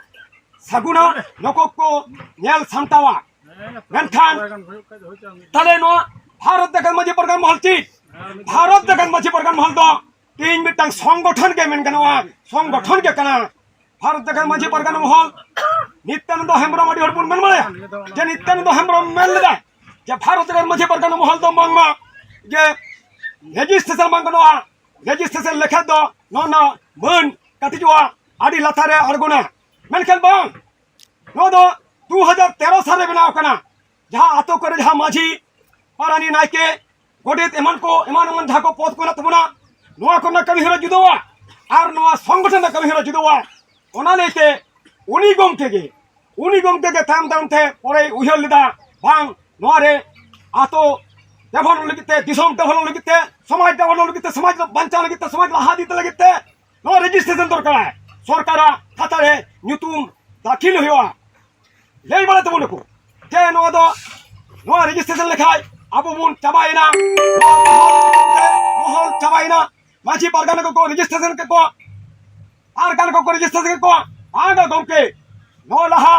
ᱥᱟᱹᱜᱩᱱᱟ, ᱱᱩᱠᱩ ᱠᱚ ᱧᱮᱞ ᱥᱟᱢᱴᱟᱣᱟ᱾ ᱢᱮᱱᱠᱷᱟᱱ ᱛᱟᱦᱞᱮ ᱱᱚᱣᱟ ᱵᱷᱟᱨᱚᱛ ᱡᱟᱠᱟᱛ ᱢᱟᱹᱡᱷᱤ ᱯᱟᱨᱜᱟᱱᱟ ᱢᱚᱦᱚᱞ ᱪᱮᱫ? ᱵᱷᱟᱨᱚᱛ ᱡᱟᱠᱟᱛ ᱢᱟᱹᱡᱷᱤ ᱯᱟᱨᱜᱟᱱᱟ ᱢᱚᱦᱚᱞ ᱫᱚ ᱛᱮᱦᱮᱧ ᱢᱤᱫᱴᱟᱝ ᱥᱚᱝᱜᱚᱴᱷᱚᱱ ᱜᱮ ᱢᱮᱱ ᱜᱟᱱᱚᱜᱼᱟ, ᱥᱚᱝᱜᱚᱴᱷᱚᱱ ᱜᱮ ᱠᱟᱱᱟ᱾ ᱵᱷᱟᱨᱚᱛ ᱡᱟᱠᱟᱛ ᱢᱟᱹᱡᱷᱤ ᱯᱟᱨᱜᱟᱱᱟ ᱢᱚᱦᱚᱞ, ᱱᱤᱛᱭᱟᱱᱚᱱᱫᱚ ᱦᱮᱢᱵᱨᱚᱢ, ᱟᱹᱰᱤ ᱦᱚᱲ ᱵᱚᱱ ᱢᱮᱱ ᱵᱟᱲᱟᱭᱟ ᱡᱮ ᱱᱤᱛᱭᱟᱱᱚᱱᱫᱚ ᱦᱮᱢᱵᱨᱚᱢ ᱢᱮᱱ ᱞᱮᱫᱟᱭ ᱡᱮ ᱵᱷᱟᱨᱚᱛ ᱨᱮᱱ ᱢᱟᱹᱡᱷᱤ ᱯᱟᱨᱜᱟᱱᱟ ᱢᱚᱦᱚᱞ ᱫᱚ ᱵᱟᱝᱢᱟ ᱡᱮ ᱨᱮᱡᱤᱥᱴᱨᱮᱥᱚᱱ ᱵᱟᱝ ᱜᱟᱱᱚᱜᱼᱟ, ᱨᱮᱡᱤᱥᱴᱨᱮᱥᱚᱱ ᱞᱮᱠᱷᱟᱱ ᱫᱚ ᱱᱚᱣᱟ ᱨᱮᱱᱟᱜ ᱢᱟᱹᱱ ᱠᱟᱹᱴᱤᱡᱚᱜᱼᱟ, ᱟᱹᱰᱤ ᱞᱟᱛᱟᱨ ᱨᱮ ᱟᱬᱜᱚᱱᱟ᱾ ᱢᱮᱱᱠᱷᱟᱱ ᱵᱟᱝ, ᱱᱚᱣᱟ ᱫᱚ ᱫᱩ ᱦᱟᱡᱟᱨ ᱛᱮᱨᱚ ᱥᱟᱞ ᱨᱮ ᱵᱮᱱᱟᱣ ᱠᱟᱱᱟ᱾ ᱡᱟᱦᱟᱸ ᱟᱛᱳ ᱠᱚᱨᱮ ᱡᱟᱦᱟᱸ ᱢᱟᱹᱡᱷᱤ, ᱯᱟᱨᱟᱱᱤᱠ, ᱱᱟᱭᱠᱮ, ᱜᱚᱰᱮᱛ ᱮᱢᱟᱱ ᱠᱚ, ᱮᱢᱟᱱ ᱮᱢᱟᱱ ᱡᱟᱦᱟᱸ ᱠᱚ ᱯᱚᱫᱽ ᱠᱚ ᱢᱮᱱᱟᱜ ᱛᱟᱵᱚᱱᱟ, ᱱᱚᱣᱟ ᱠᱚᱨᱮᱱᱟᱜ ᱠᱟᱹᱢᱤ ᱦᱚᱨᱟ ᱡᱩᱫᱟᱹᱣᱟ ᱟᱨ ᱱᱚᱣᱟ ᱥᱚᱝᱜᱚᱴᱷᱚᱱ ᱨᱮᱱᱟᱜ ᱠᱟᱹᱢᱤ ᱦᱚᱨᱟ ᱡᱩᱫᱟᱹᱣᱟ᱾ ᱚᱱᱟ ᱞᱟᱹᱭᱛᱮ ᱩᱱᱤ ᱜᱚᱢᱠᱮ ᱜᱮ, ᱩᱱᱤ ᱜᱚᱢᱠᱮ ᱜᱮ ᱛᱟᱭᱚᱢ ᱫᱟᱨᱟᱢ ᱛᱮ ᱯᱚᱨᱮᱭ ᱩᱭᱦᱟᱹᱨ ᱞᱮᱫᱟ, ᱵᱟᱝ, ᱱᱚᱣᱟ ᱨᱮ ᱟᱛᱳ ᱰᱮᱵᱷᱞᱚᱯ ᱞᱟᱹᱜᱤᱫ ᱛᱮ, ᱫᱤᱥᱚᱢ ᱰᱮᱵᱷᱞᱚᱯ ᱞᱟᱹᱜᱤᱫ ᱛᱮ, ᱥᱚᱢᱟᱡᱽ ᱰᱮᱵᱷᱞᱚᱯ ᱞᱟᱹᱜᱤᱫ ᱛᱮ, ᱥᱚᱢᱟᱡᱽ ᱵᱟᱧᱪᱟᱣ ᱞᱟᱹᱜᱤᱫ ᱛᱮ, ᱥᱚᱢᱟᱡᱽ ᱞᱟᱦᱟ ᱤᱫᱤ ᱞᱟᱹᱜᱤᱫ ᱛᱮ ᱱᱚᱣᱟ ᱨᱮᱡᱤᱥᱴᱨᱮᱥᱚᱱ ᱫᱚᱨᱠᱟᱨ᱾ ᱥᱚᱨᱠᱟᱨᱟᱜ ᱠᱷᱟᱛᱟ ᱨᱮ ᱧᱩᱛᱩᱢ ᱫᱟᱹᱠᱷᱤᱞ ᱦᱩᱭᱩᱜᱼᱟ᱾ ᱞᱟᱹᱭ ᱵᱟᱲᱟᱭ ᱛᱟᱵᱚᱱ ᱱᱩᱠᱩ ᱡᱮ ᱱᱚᱣᱟ ᱫᱚ, ᱱᱚᱣᱟ ᱨᱮᱡᱤᱥᱴᱨᱮᱥᱚᱱ ᱞᱮᱠᱷᱟᱡ ᱟᱵᱚ ᱵᱚᱱ ᱪᱟᱵᱟᱭᱮᱱᱟ, ᱱᱚᱣᱟ ᱢᱚᱦᱚᱞ, ᱢᱚᱦᱚᱞ ᱪᱟᱵᱟᱭᱮᱱᱟ᱾ ᱢᱟᱹᱡᱷᱤ ᱯᱟᱨᱜᱟᱱᱟ ᱠᱚᱠᱚ ᱨᱮᱡᱤᱥᱴᱨᱮᱥᱚᱱ ᱠᱮᱫ ᱠᱚᱣᱟ, ᱯᱟᱨᱜᱟᱱᱟ ᱠᱚᱠᱚ ᱨᱮᱡᱤᱥᱴᱨᱮᱥᱚᱱ ᱠᱮᱫ ᱠᱚᱣᱟ᱾ ᱵᱟᱝᱟ ᱜᱚᱢᱠᱮ, ᱱᱚᱣᱟ ᱞᱟᱦᱟ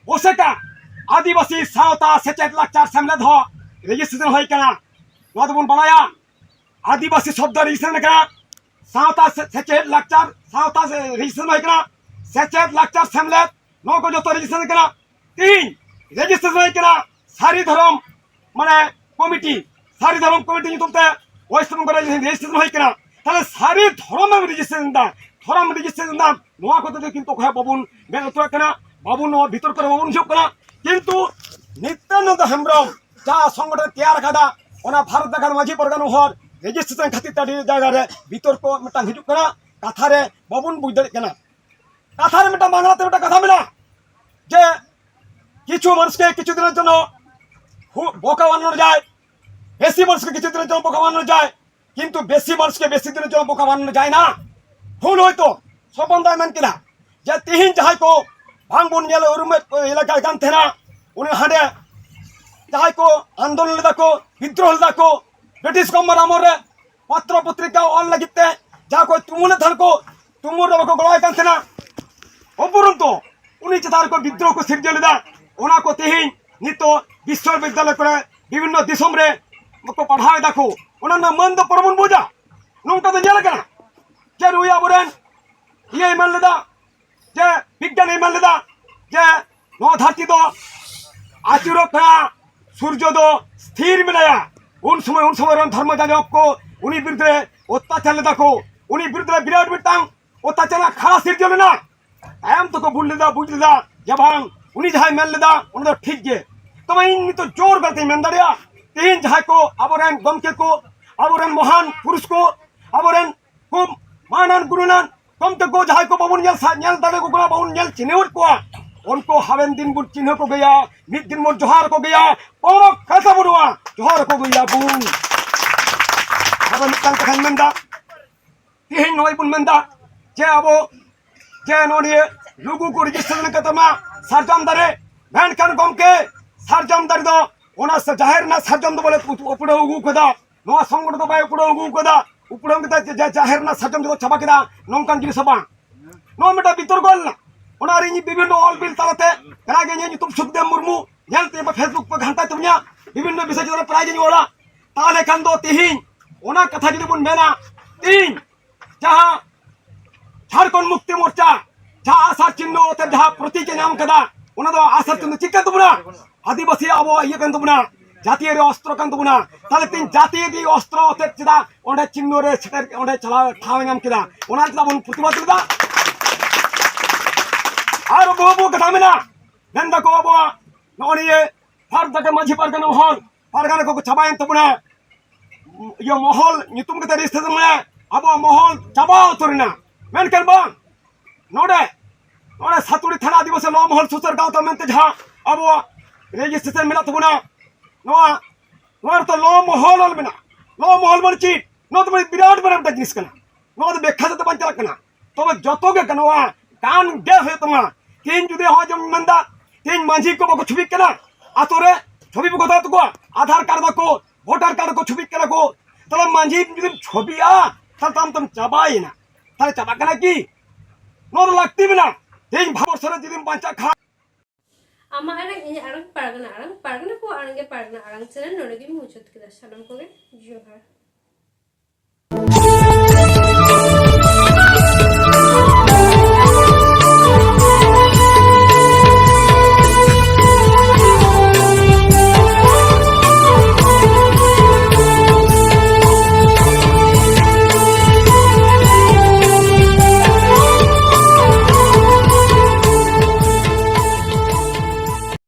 ᱚᱥᱮᱠᱟ ᱟᱹᱫᱤᱵᱟᱹᱥᱤ ᱥᱟᱶᱛᱟ ᱥᱮᱪᱮᱫ ᱞᱟᱠᱪᱟᱨ ᱥᱮᱢᱞᱮᱫ ᱦᱚᱸ ᱨᱮᱡᱤᱥᱴᱨᱮᱥᱚᱱ ᱦᱩᱭ ᱠᱟᱱᱟ᱾ ᱱᱚᱣᱟ ᱫᱚᱵᱚᱱ ᱵᱟᱲᱟᱭᱟ, ᱟᱹᱫᱤᱵᱟᱹᱥᱤ ᱥᱚᱵᱫᱚ ᱨᱮᱡᱤᱥᱴᱨᱮᱥᱚᱱ ᱠᱟᱱᱟ, ᱥᱟᱶᱛᱟ ᱥᱮ-, ᱥᱮᱪᱮᱫ ᱞᱟᱠᱪᱟᱨ, ᱥᱟᱶᱛᱟ ᱥᱮ-, ᱨᱮᱡᱤᱥᱴᱨᱮᱥᱚᱱ ᱦᱩᱭ ᱠᱟᱱᱟ, ᱥᱮᱪᱮᱫ ᱞᱟᱠᱪᱟᱨ ᱥᱮᱢᱞᱮᱫ, ᱱᱚᱣᱟ ᱠᱚ ᱡᱚᱛᱚ ᱨᱮᱡᱤᱥᱴᱨᱮᱥᱚᱱ ᱠᱟᱱᱟ᱾ ᱛᱤᱦᱤᱧ ᱨᱮᱡᱤᱥᱴᱨᱮᱥᱚᱱ ᱦᱩᱭ ᱠᱟᱱᱟ ᱥᱟᱹᱨᱤ ᱫᱷᱚᱨᱚᱢ, ᱢᱟᱱᱮ, ᱠᱚᱢᱤᱴᱤ, ᱥᱟᱹᱨᱤ ᱫᱷᱚᱨᱚᱢ ᱠᱚᱢᱤᱴᱤ ᱧᱩᱛᱩᱢ ᱛᱮ ᱳᱭᱮᱥᱴ ᱵᱮᱝᱜᱚᱞ ᱨᱮ ᱨᱮᱡᱤᱥᱴᱨᱮᱥᱚᱱ ᱦᱩᱭ ᱠᱟᱱᱟ᱾ ᱛᱟᱦᱞᱮ ᱥᱟᱹᱨᱤ ᱫᱷᱚᱨᱚᱢ ᱮᱢ ᱨᱮᱡᱤᱥᱴᱨᱮᱥᱚᱱ ᱫᱟ, ᱫᱷᱚᱨᱚᱢ ᱨᱮᱡᱤᱥᱴᱨᱮᱥᱚᱱ ᱫᱟ, ᱱᱚᱣᱟ ᱠᱚᱫᱚ ᱠᱤᱱᱛᱩ ᱚᱠᱚᱭ ᱦᱚᱸ ᱵᱟᱵᱚᱱ ᱢᱮᱫ ᱞᱩᱛᱩᱨᱟᱜ ᱠᱟᱱᱟ, ᱵᱟᱵᱚᱱ, ᱱᱚᱣᱟ ᱵᱤᱛᱚᱨᱠᱚ ᱨᱮ ᱵᱟᱵᱚᱱ ᱦᱤᱡᱩᱜ ᱠᱟᱱᱟ᱾ ᱠᱤᱱᱛᱩ ᱱᱤᱛᱭᱟᱱᱚᱱᱫᱚ ᱦᱮᱢᱵᱨᱚᱢ ᱡᱟᱦᱟᱸ ᱥᱚᱝᱜᱚᱴᱷᱚᱱ ᱛᱮᱭᱟᱨ ᱟᱠᱟᱫᱟ, ᱚᱱᱟ ᱵᱷᱟᱨᱚᱛ ᱡᱟᱠᱟᱛ ᱢᱟᱹᱡᱷᱤ ᱯᱟᱨᱜᱟᱱᱟ ᱦᱚᱲ ᱨᱮᱡᱤᱥᱴᱨᱮᱥᱚᱱ ᱠᱷᱟᱹᱛᱤᱨ ᱛᱮ ᱟᱹᱰᱤ ᱡᱟᱭᱜᱟ ᱨᱮ ᱵᱤᱛᱚᱨᱠᱚ ᱢᱤᱫᱴᱟᱝ ᱦᱤᱡᱩᱜ ᱠᱟᱱᱟ, ᱠᱟᱛᱷᱟ ᱨᱮ ᱵᱟᱵᱚᱱ ᱵᱩᱡᱽ ᱫᱟᱲᱮᱭᱟᱜ ᱠᱟᱱᱟ᱾ ᱠᱟᱛᱷᱟ ᱨᱮ ᱢᱤᱫᱴᱟᱝ ᱵᱟᱝᱞᱟᱛᱮ ᱢᱤᱫᱴᱟᱝ ᱠᱟᱛᱷᱟ ᱢᱮᱱᱟᱜᱼᱟ ᱡᱮ কিছু মানুষকে কিছু দিনের জন্য হু-, বোকা বানানো যায়, বেশি মানুষকে কিছু দিনের জন্য বোকা বানানো যায়, কিন্তু বেশি মানুষকে বেশি দিনের জন্য বোকা বানানো যায় না। ভুল হয়তো স্বপন দায় ᱢᱮᱱ ᱠᱮᱫᱟ ᱡᱮ ᱛᱤᱦᱤᱧ ᱡᱟᱦᱟᱸᱭ ᱠᱚ ᱵᱟᱝ ᱵᱚᱱ ᱧᱮᱞ ᱩᱨᱩᱢᱮᱫ ᱠᱚ ᱮᱞᱟᱠᱟ ᱠᱟᱱ ᱛᱟᱦᱮᱱᱟ, ᱩᱱᱤ ᱦᱟᱸᱰᱮ ᱡᱟᱦᱟᱸᱭ ᱠᱚ ᱟᱱᱫᱳᱞᱚᱱ ᱞᱮᱫᱟ ᱠᱚ, ᱵᱤᱫᱽᱨᱳᱦᱚ ᱞᱮᱫᱟ ᱠᱚ, ᱵᱨᱤᱴᱤᱥ ᱜᱚᱵᱷᱚᱨᱱᱢᱮᱱᱴ ᱟᱢᱚᱞ ᱨᱮ ᱯᱟᱛᱨᱚ ᱯᱚᱛᱨᱤᱠᱟ ᱚᱞ ᱞᱟᱹᱜᱤᱫ ᱛᱮ ᱡᱟᱦᱟᱸ ᱠᱚ ᱛᱩᱢᱩᱞᱮᱫ ᱛᱟᱦᱮᱱ ᱠᱚ, ᱛᱩᱢᱩᱞ ᱨᱮ ᱵᱟᱠᱚ ᱜᱚᱲᱚᱣᱟᱭ ᱠᱟᱱ ᱛᱟᱦᱮᱱᱟ᱾ ᱩᱯᱩᱨᱚᱱᱛᱚ ᱩᱱᱤ ᱪᱮᱛᱟᱱ ᱨᱮᱠᱚ ᱵᱤᱫᱽᱨᱳᱦᱚ ᱠᱚ ᱥᱤᱨᱡᱟᱹᱣ ᱞᱮᱫᱟ᱾ ᱚᱱᱟ ᱠᱚ ᱛᱮᱦᱮᱧ ᱱᱤᱛᱚᱜ ᱵᱤᱥᱥᱚᱵᱤᱫᱽᱫᱟᱞᱚᱭ ᱠᱚᱨᱮ ᱵᱤᱵᱷᱤᱱᱱᱚ ᱫᱤᱥᱚᱢ ᱨᱮ ᱠᱚ ᱯᱟᱲᱦᱟᱣ ᱮᱫᱟ ᱠᱚ᱾ ᱚᱱᱟ ᱨᱮᱱᱟᱜ ᱢᱟᱹᱱ ᱫᱚ ᱯᱚᱨᱮ ᱵᱚᱱ ᱵᱩᱡᱟ᱾ ᱱᱚᱝᱠᱟ ᱫᱚ ᱧᱮᱞ ᱟᱠᱟᱱᱟ ᱡᱮ ᱱᱩᱭ ᱟᱵᱚᱨᱮᱱ ᱤᱭᱟᱹᱭ ᱢᱮᱱ ᱞᱮᱫᱟ, ᱡᱮ ᱵᱤᱜᱽᱜᱟᱱᱤ ᱢᱮᱱ ᱞᱮᱫᱟ ᱡᱮ ᱱᱚᱣᱟ ᱫᱷᱟᱹᱨᱛᱤ ᱫᱚ ᱟᱹᱪᱩᱨᱚᱜ ᱠᱟᱱᱟ, ᱥᱩᱨᱡᱚ ᱫᱚ ᱥᱛᱷᱤᱨ ᱢᱮᱱᱟᱭᱟ᱾ ᱩᱱ ᱥᱚᱢᱚᱭ, ᱩᱱ ᱥᱚᱢᱚᱭ ᱨᱮᱱ ᱫᱷᱚᱨᱢᱚ ᱡᱟᱡᱚᱠ ᱠᱚ ᱩᱱᱤ ᱵᱤᱨᱩᱫᱷ ᱨᱮ ᱚᱛᱛᱟᱪᱟᱨ ᱞᱮᱫᱟ ᱠᱚ᱾ ᱩᱱᱤ ᱵᱤᱨᱩᱫᱷ ᱨᱮ ᱵᱤᱨᱟᱴ ᱢᱤᱫᱴᱟᱝ ᱚᱛᱛᱟᱪᱟᱨ ᱨᱮᱱᱟᱜ ᱠᱷᱟᱲᱟ ᱥᱤᱨᱡᱟᱹᱣ ᱞᱮᱱᱟ᱾ ᱛᱟᱭᱚᱢ ᱛᱮᱠᱚ ᱵᱩᱡᱽ ᱞᱮᱫᱟ, ᱵᱩᱡᱽ ᱞᱮᱫᱟ ᱡᱮ ᱵᱟᱝ, ᱩᱱᱤ ᱡᱟᱦᱟᱸᱭ ᱢᱮᱱ ᱞᱮᱫᱟ ᱚᱱᱟ ᱫᱚ ᱴᱷᱤᱠ ᱜᱮ᱾ ᱛᱚᱵᱮ ᱤᱧ ᱱᱤᱛᱚᱜ ᱡᱳᱨ ᱠᱟᱛᱮᱧ ᱢᱮᱱ ᱫᱟᱲᱮᱭᱟᱜᱼᱟ, ᱛᱮᱦᱮᱧ ᱡᱟᱦᱟᱸᱭ ᱠᱚ ᱟᱵᱚᱨᱮᱱ ᱜᱚᱢᱠᱮ ᱠᱚ, ᱟᱵᱚᱨᱮᱱ ᱢᱚᱦᱟᱱ ᱯᱩᱨᱩᱥ ᱠᱚ, ᱟᱵᱚᱨᱮᱱ ᱠᱚ ᱢᱟᱱᱟᱱ ᱜᱩᱱᱟᱱ ᱜᱚᱢᱠᱮ ᱠᱚ ᱡᱟᱦᱟᱸᱭ ᱠᱚ ᱵᱟᱵᱚᱱ ᱧᱮᱞ ᱥᱟ-, ᱧᱮᱞ ᱫᱟᱲᱮ ᱠᱚ ᱠᱟᱱᱟ, ᱵᱟᱵᱚᱱ ᱧᱮᱞ ᱪᱤᱱᱦᱟᱹᱣᱮᱫ ᱠᱚᱣᱟ, ᱩᱱᱠᱩ ᱦᱟᱯᱮᱱ ᱫᱤᱱ ᱵᱚᱱ ᱪᱤᱱᱦᱟᱹ ᱠᱚᱜᱮᱭᱟ, ᱢᱤᱫ ᱫᱤᱱ ᱵᱚᱱ ᱡᱚᱦᱟᱨ ᱠᱚᱜᱮᱭᱟ, ᱠᱳᱱᱳ ᱠᱟᱛᱷᱟ ᱵᱟᱹᱱᱩᱜᱼᱟ, ᱡᱚᱦᱟᱨ ᱠᱚᱜᱮᱭᱟ ᱵᱚᱱ᱾ ᱟᱫᱚ ᱢᱤᱫᱴᱟᱝ ᱠᱟᱛᱷᱟᱧ ᱢᱮᱱᱫᱟ, ᱛᱮᱦᱮᱧ ᱱᱚᱜᱼᱚᱭ ᱵᱚᱱ ᱢᱮᱱᱫᱟ ᱡᱮ ᱟᱵᱚ ᱡᱮ ᱱᱚᱜᱼᱚ ᱱᱤᱭᱟᱹ ᱞᱩᱜᱩ ᱠᱚ ᱨᱮᱡᱤᱥᱴᱨᱮᱥᱚᱱ ᱠᱟᱛᱮ ᱢᱟ ᱥᱟᱨᱡᱚᱢ ᱫᱟᱨᱮ, ᱢᱮᱱᱠᱷᱟᱱ ᱜᱚᱢᱠᱮ, ᱥᱟᱨᱡᱚᱢ ᱫᱟᱨᱮ ᱫᱚ ᱚᱱᱟ ᱥᱟ-, ᱡᱟᱦᱮᱨ ᱨᱮᱱᱟᱜ ᱥᱟᱨᱡᱚᱢ ᱫᱚ ᱵᱚᱞᱮ ᱩᱯ-, ᱩᱯᱲᱟᱹᱣ ᱟᱹᱜᱩ ᱠᱟᱫᱟ, ᱱᱚᱣᱟ ᱥᱚᱝᱜᱚᱴᱷᱚᱱ ᱫᱚ ᱵᱟᱭ ᱩᱯᱲᱟᱹᱣ ᱟᱹᱜᱩ ᱠᱟᱫᱟ᱾ ᱩᱯᱲᱟᱹᱣ ᱠᱟᱫᱟ ᱡᱮ, ᱡᱮ ᱡᱟᱦᱮᱨ ᱨᱮᱱᱟᱜ ᱥᱟᱨᱡᱚᱢ ᱫᱚ ᱪᱟᱵᱟ ᱠᱮᱫᱟ, ᱱᱚᱝᱠᱟᱱ ᱡᱤᱱᱤᱥ ᱦᱚᱸ ᱵᱟᱝ᱾ ᱱᱚᱣᱟ ᱢᱤᱫᱴᱟᱝ ᱵᱤᱛᱚᱨᱠᱚ ᱞᱮᱱᱟ, ᱚᱱᱟ ᱨᱮ ᱤᱧ ᱵᱤᱵᱷᱤᱱᱱᱚ ᱚᱞ ᱵᱤᱞ ᱛᱟᱞᱟᱛᱮ ᱯᱨᱟᱭ ᱜᱮ ᱤᱧᱟᱹᱜ ᱧᱩᱛᱩᱢ ᱥᱩᱠᱫᱮᱵ ᱢᱩᱨᱢᱩ ᱧᱮᱞᱛᱮ ᱯᱷᱮᱥᱵᱩᱠ ᱯᱮ ᱜᱷᱟᱱᱴᱟᱭ ᱛᱟᱵᱚᱱᱟ, ᱵᱤᱵᱷᱤᱱᱱᱚ ᱵᱤᱥᱚᱭ ᱪᱮᱛᱟᱱ ᱨᱮ ᱯᱨᱟᱭ ᱜᱤᱧ ᱚᱞᱟ᱾ ᱛᱟᱦᱚᱞᱮ ᱠᱷᱟᱱ ᱫᱚ ᱛᱤᱦᱤᱧ ᱚᱱᱟ ᱠᱟᱛᱷᱟ ᱡᱩᱫᱤ ᱵᱚᱱ ᱢᱮᱱᱟ, ᱛᱤᱦᱤᱧ ᱡᱟᱦᱟᱸ ᱡᱷᱟᱲᱠᱷᱚᱸᱰ ᱢᱩᱠᱛᱤ ᱢᱳᱨᱪᱟ ᱡᱟᱦᱟᱸ ᱟᱥᱟᱨ ᱪᱤᱱᱦᱚ ᱟᱛᱮ ᱡᱟᱦᱟᱸ ᱯᱨᱚᱛᱤᱠ ᱮ ᱧᱟᱢ ᱠᱟᱫᱟ, ᱚᱱᱟ ᱫᱚ ᱟᱥᱟᱨ ᱪᱤᱱᱦᱚ ᱪᱮᱫ ᱠᱟᱱ ᱛᱟᱵᱚᱱᱟ? ᱟᱹᱫᱤᱵᱟᱹᱥᱤ ᱟᱵᱚᱣᱟᱜ ᱤᱭᱟᱹ ᱠᱟᱱ ᱛᱟᱵᱚᱱᱟ, ᱡᱟᱹᱛᱤᱭᱟᱹᱨᱤ ᱚᱥᱛᱨᱚ ᱠᱟᱱ ᱛᱟᱵᱚᱱᱟ᱾ ᱛᱟᱦᱞᱮ ᱛᱤᱦᱤᱧ ᱡᱟᱹᱛᱤᱭᱟᱹᱨᱤ ᱚᱥᱛᱨᱚ ᱟᱛᱮ ᱪᱮᱫᱟᱜ ᱚᱸᱰᱮ ᱪᱤᱱᱦᱚ ᱨᱮ ᱥᱮᱴᱮᱨ, ᱚᱸᱰᱮ ᱪᱟᱞᱟᱣ ᱴᱷᱟᱶ ᱮ ᱧᱟᱢ ᱠᱮᱫᱟ? ᱚᱱᱟ ᱪᱮᱫᱟᱜ ᱵᱚᱱ ᱯᱨᱚᱛᱤᱵᱟᱫ ᱞᱮᱫᱟ? ᱟᱨ ᱵᱚᱦᱩ ᱵᱚᱦᱩ ᱠᱟᱛᱷᱟ ᱢᱮᱱᱟᱜᱼᱟ, ᱢᱮᱱ ᱫᱟᱠᱚ ᱟᱵᱚᱣᱟᱜ ᱱᱚᱜᱼᱚ ᱱᱤᱭᱟᱹ ᱵᱷᱟᱨᱚᱛ ᱡᱟᱠᱟᱛ ᱢᱟᱹᱡᱷᱤ ᱯᱟᱨᱜᱟᱱᱟ ᱢᱚᱦᱚᱞ, ᱯᱟᱨᱜᱟᱱᱟ ᱠᱚᱠᱚ ᱪᱟᱵᱟᱭᱮᱱ ᱛᱟᱵᱚᱱᱟ, ᱤᱭᱟᱹ ᱢᱚᱦᱚᱞ ᱧᱩᱛᱩᱢ ᱠᱟᱛᱮ ᱨᱮᱡᱤᱥᱴᱨᱮᱥᱚᱱ ᱢᱮ, ᱟᱵᱚᱣᱟᱜ ᱢᱚᱦᱚᱞ ᱪᱟᱵᱟ ᱩᱛᱟᱹᱨ ᱮᱱᱟ᱾ ᱢᱮᱱᱠᱷᱟᱱ ᱵᱟᱝ, ᱱᱚᱰᱮ, ᱱᱚᱰᱮ ᱥᱟᱛᱩᱲᱤ ᱛᱷᱟᱱᱟ ᱟᱹᱫᱤᱵᱟᱹᱥᱤ ᱞᱚ ᱢᱚᱦᱚᱞ ᱥᱩᱥᱟᱹᱨ ᱜᱟᱶᱛᱟ ᱢᱮᱱᱛᱮ ᱡᱟᱦᱟᱸ ᱟᱵᱚᱣᱟᱜ ᱨᱮᱡᱤᱥᱴᱨᱮᱥᱚᱱ ᱢᱮᱱᱟᱜ ᱛᱟᱵᱚᱱᱟ, ᱱᱚᱣᱟ, ᱱᱚᱣᱟ ᱨᱮᱫᱚ ᱞᱚ ᱢᱚᱦᱚᱞ ᱚᱞ ᱢᱮᱱᱟᱜᱼᱟ᱾ ᱞᱚ ᱢᱚᱦᱚᱞ ᱢᱟᱱᱮ ᱪᱮᱫ? ᱱᱚᱣᱟ ᱫᱚ ᱢᱟᱱᱮ ᱵᱤᱨᱟᱴ ᱢᱟᱨᱟᱝ ᱢᱤᱫᱴᱟᱝ ᱡᱤᱱᱤᱥ ᱠᱟᱱᱟ᱾ ᱱᱚᱣᱟ ᱫᱚ ᱵᱮᱠᱠᱷᱟ ᱛᱮᱫᱚ ᱵᱟᱝ ᱪᱟᱞᱟᱜ ᱠᱟᱱᱟ᱾ ᱛᱚᱵᱮ ᱡᱚᱛᱚ ᱜᱮ ᱜᱟᱱᱚᱜᱼᱟ, ᱜᱟᱱ ᱜᱮ ᱦᱩᱭᱩᱜ ᱛᱟᱢᱟ᱾ ᱛᱮᱦᱮᱧ ᱡᱩᱫᱤ ᱦᱚᱸᱜᱼᱚᱭ ᱡᱮᱢᱚᱱ ᱢᱮᱱᱫᱟ, ᱛᱮᱦᱮᱧ ᱢᱟᱹᱡᱷᱤ ᱠᱚ ᱵᱟᱠᱚ ᱪᱷᱚᱵᱤᱜ ᱠᱟᱱᱟ, ᱟᱛᱳ ᱨᱮ ᱪᱷᱚᱵᱤ ᱵᱟᱠᱚ ᱫᱚᱦᱚ ᱛᱟᱠᱚᱣᱟ, ᱟᱫᱷᱟᱨ ᱠᱟᱨᱰ ᱵᱟᱠᱚ, ᱵᱷᱳᱴᱟᱨ ᱠᱟᱨᱰ ᱠᱚ ᱪᱷᱚᱵᱤᱜ ᱠᱟᱱᱟ ᱠᱚ, ᱛᱟᱦᱞᱮ ᱢᱟᱹᱡᱷᱤ ᱡᱩᱫᱤᱢ ᱪᱷᱚᱵᱤᱜᱼᱟ, ᱛᱟᱦᱞᱮ ᱛᱚ ᱟᱢ ᱫᱚᱢ ᱪᱟᱵᱟᱭᱮᱱᱟ᱾ ᱛᱟᱦᱞᱮ ᱪᱟᱵᱟᱜ ᱠᱟᱱᱟ ᱠᱤ? ᱱᱚᱣᱟ ᱫᱚ ᱞᱟᱹᱠᱛᱤ ᱢᱮᱱᱟᱜᱼᱟ᱾ ᱛᱮᱦᱮᱧ ᱵᱷᱟᱨᱚᱛ ᱵᱚᱨᱥᱚ ᱨᱮ ᱡᱩᱫᱤᱢ ᱵᱟᱧᱪᱟᱜ ᱠᱷᱟᱱ, ᱟᱢᱟᱜ ᱟᱲᱟᱝ, ᱤᱧᱟᱹᱜ ᱟᱲᱟᱝ, ᱯᱟᱨᱜᱟᱱᱟ ᱟᱲᱟᱝ, ᱯᱟᱨᱜᱟᱱᱟ ᱠᱚᱣᱟᱜ ᱟᱲᱟᱝ ᱜᱮ ᱯᱟᱨᱜᱟᱱᱟ ᱟᱲᱟᱝ ᱪᱮᱱᱮᱞ ᱱᱚᱰᱮ ᱜᱤᱧ ᱢᱩᱪᱟᱹᱫ ᱠᱮᱫᱟ᱾ ᱥᱟᱱᱟᱢ ᱠᱚᱜᱮ ᱡᱚᱦᱟᱨ᱾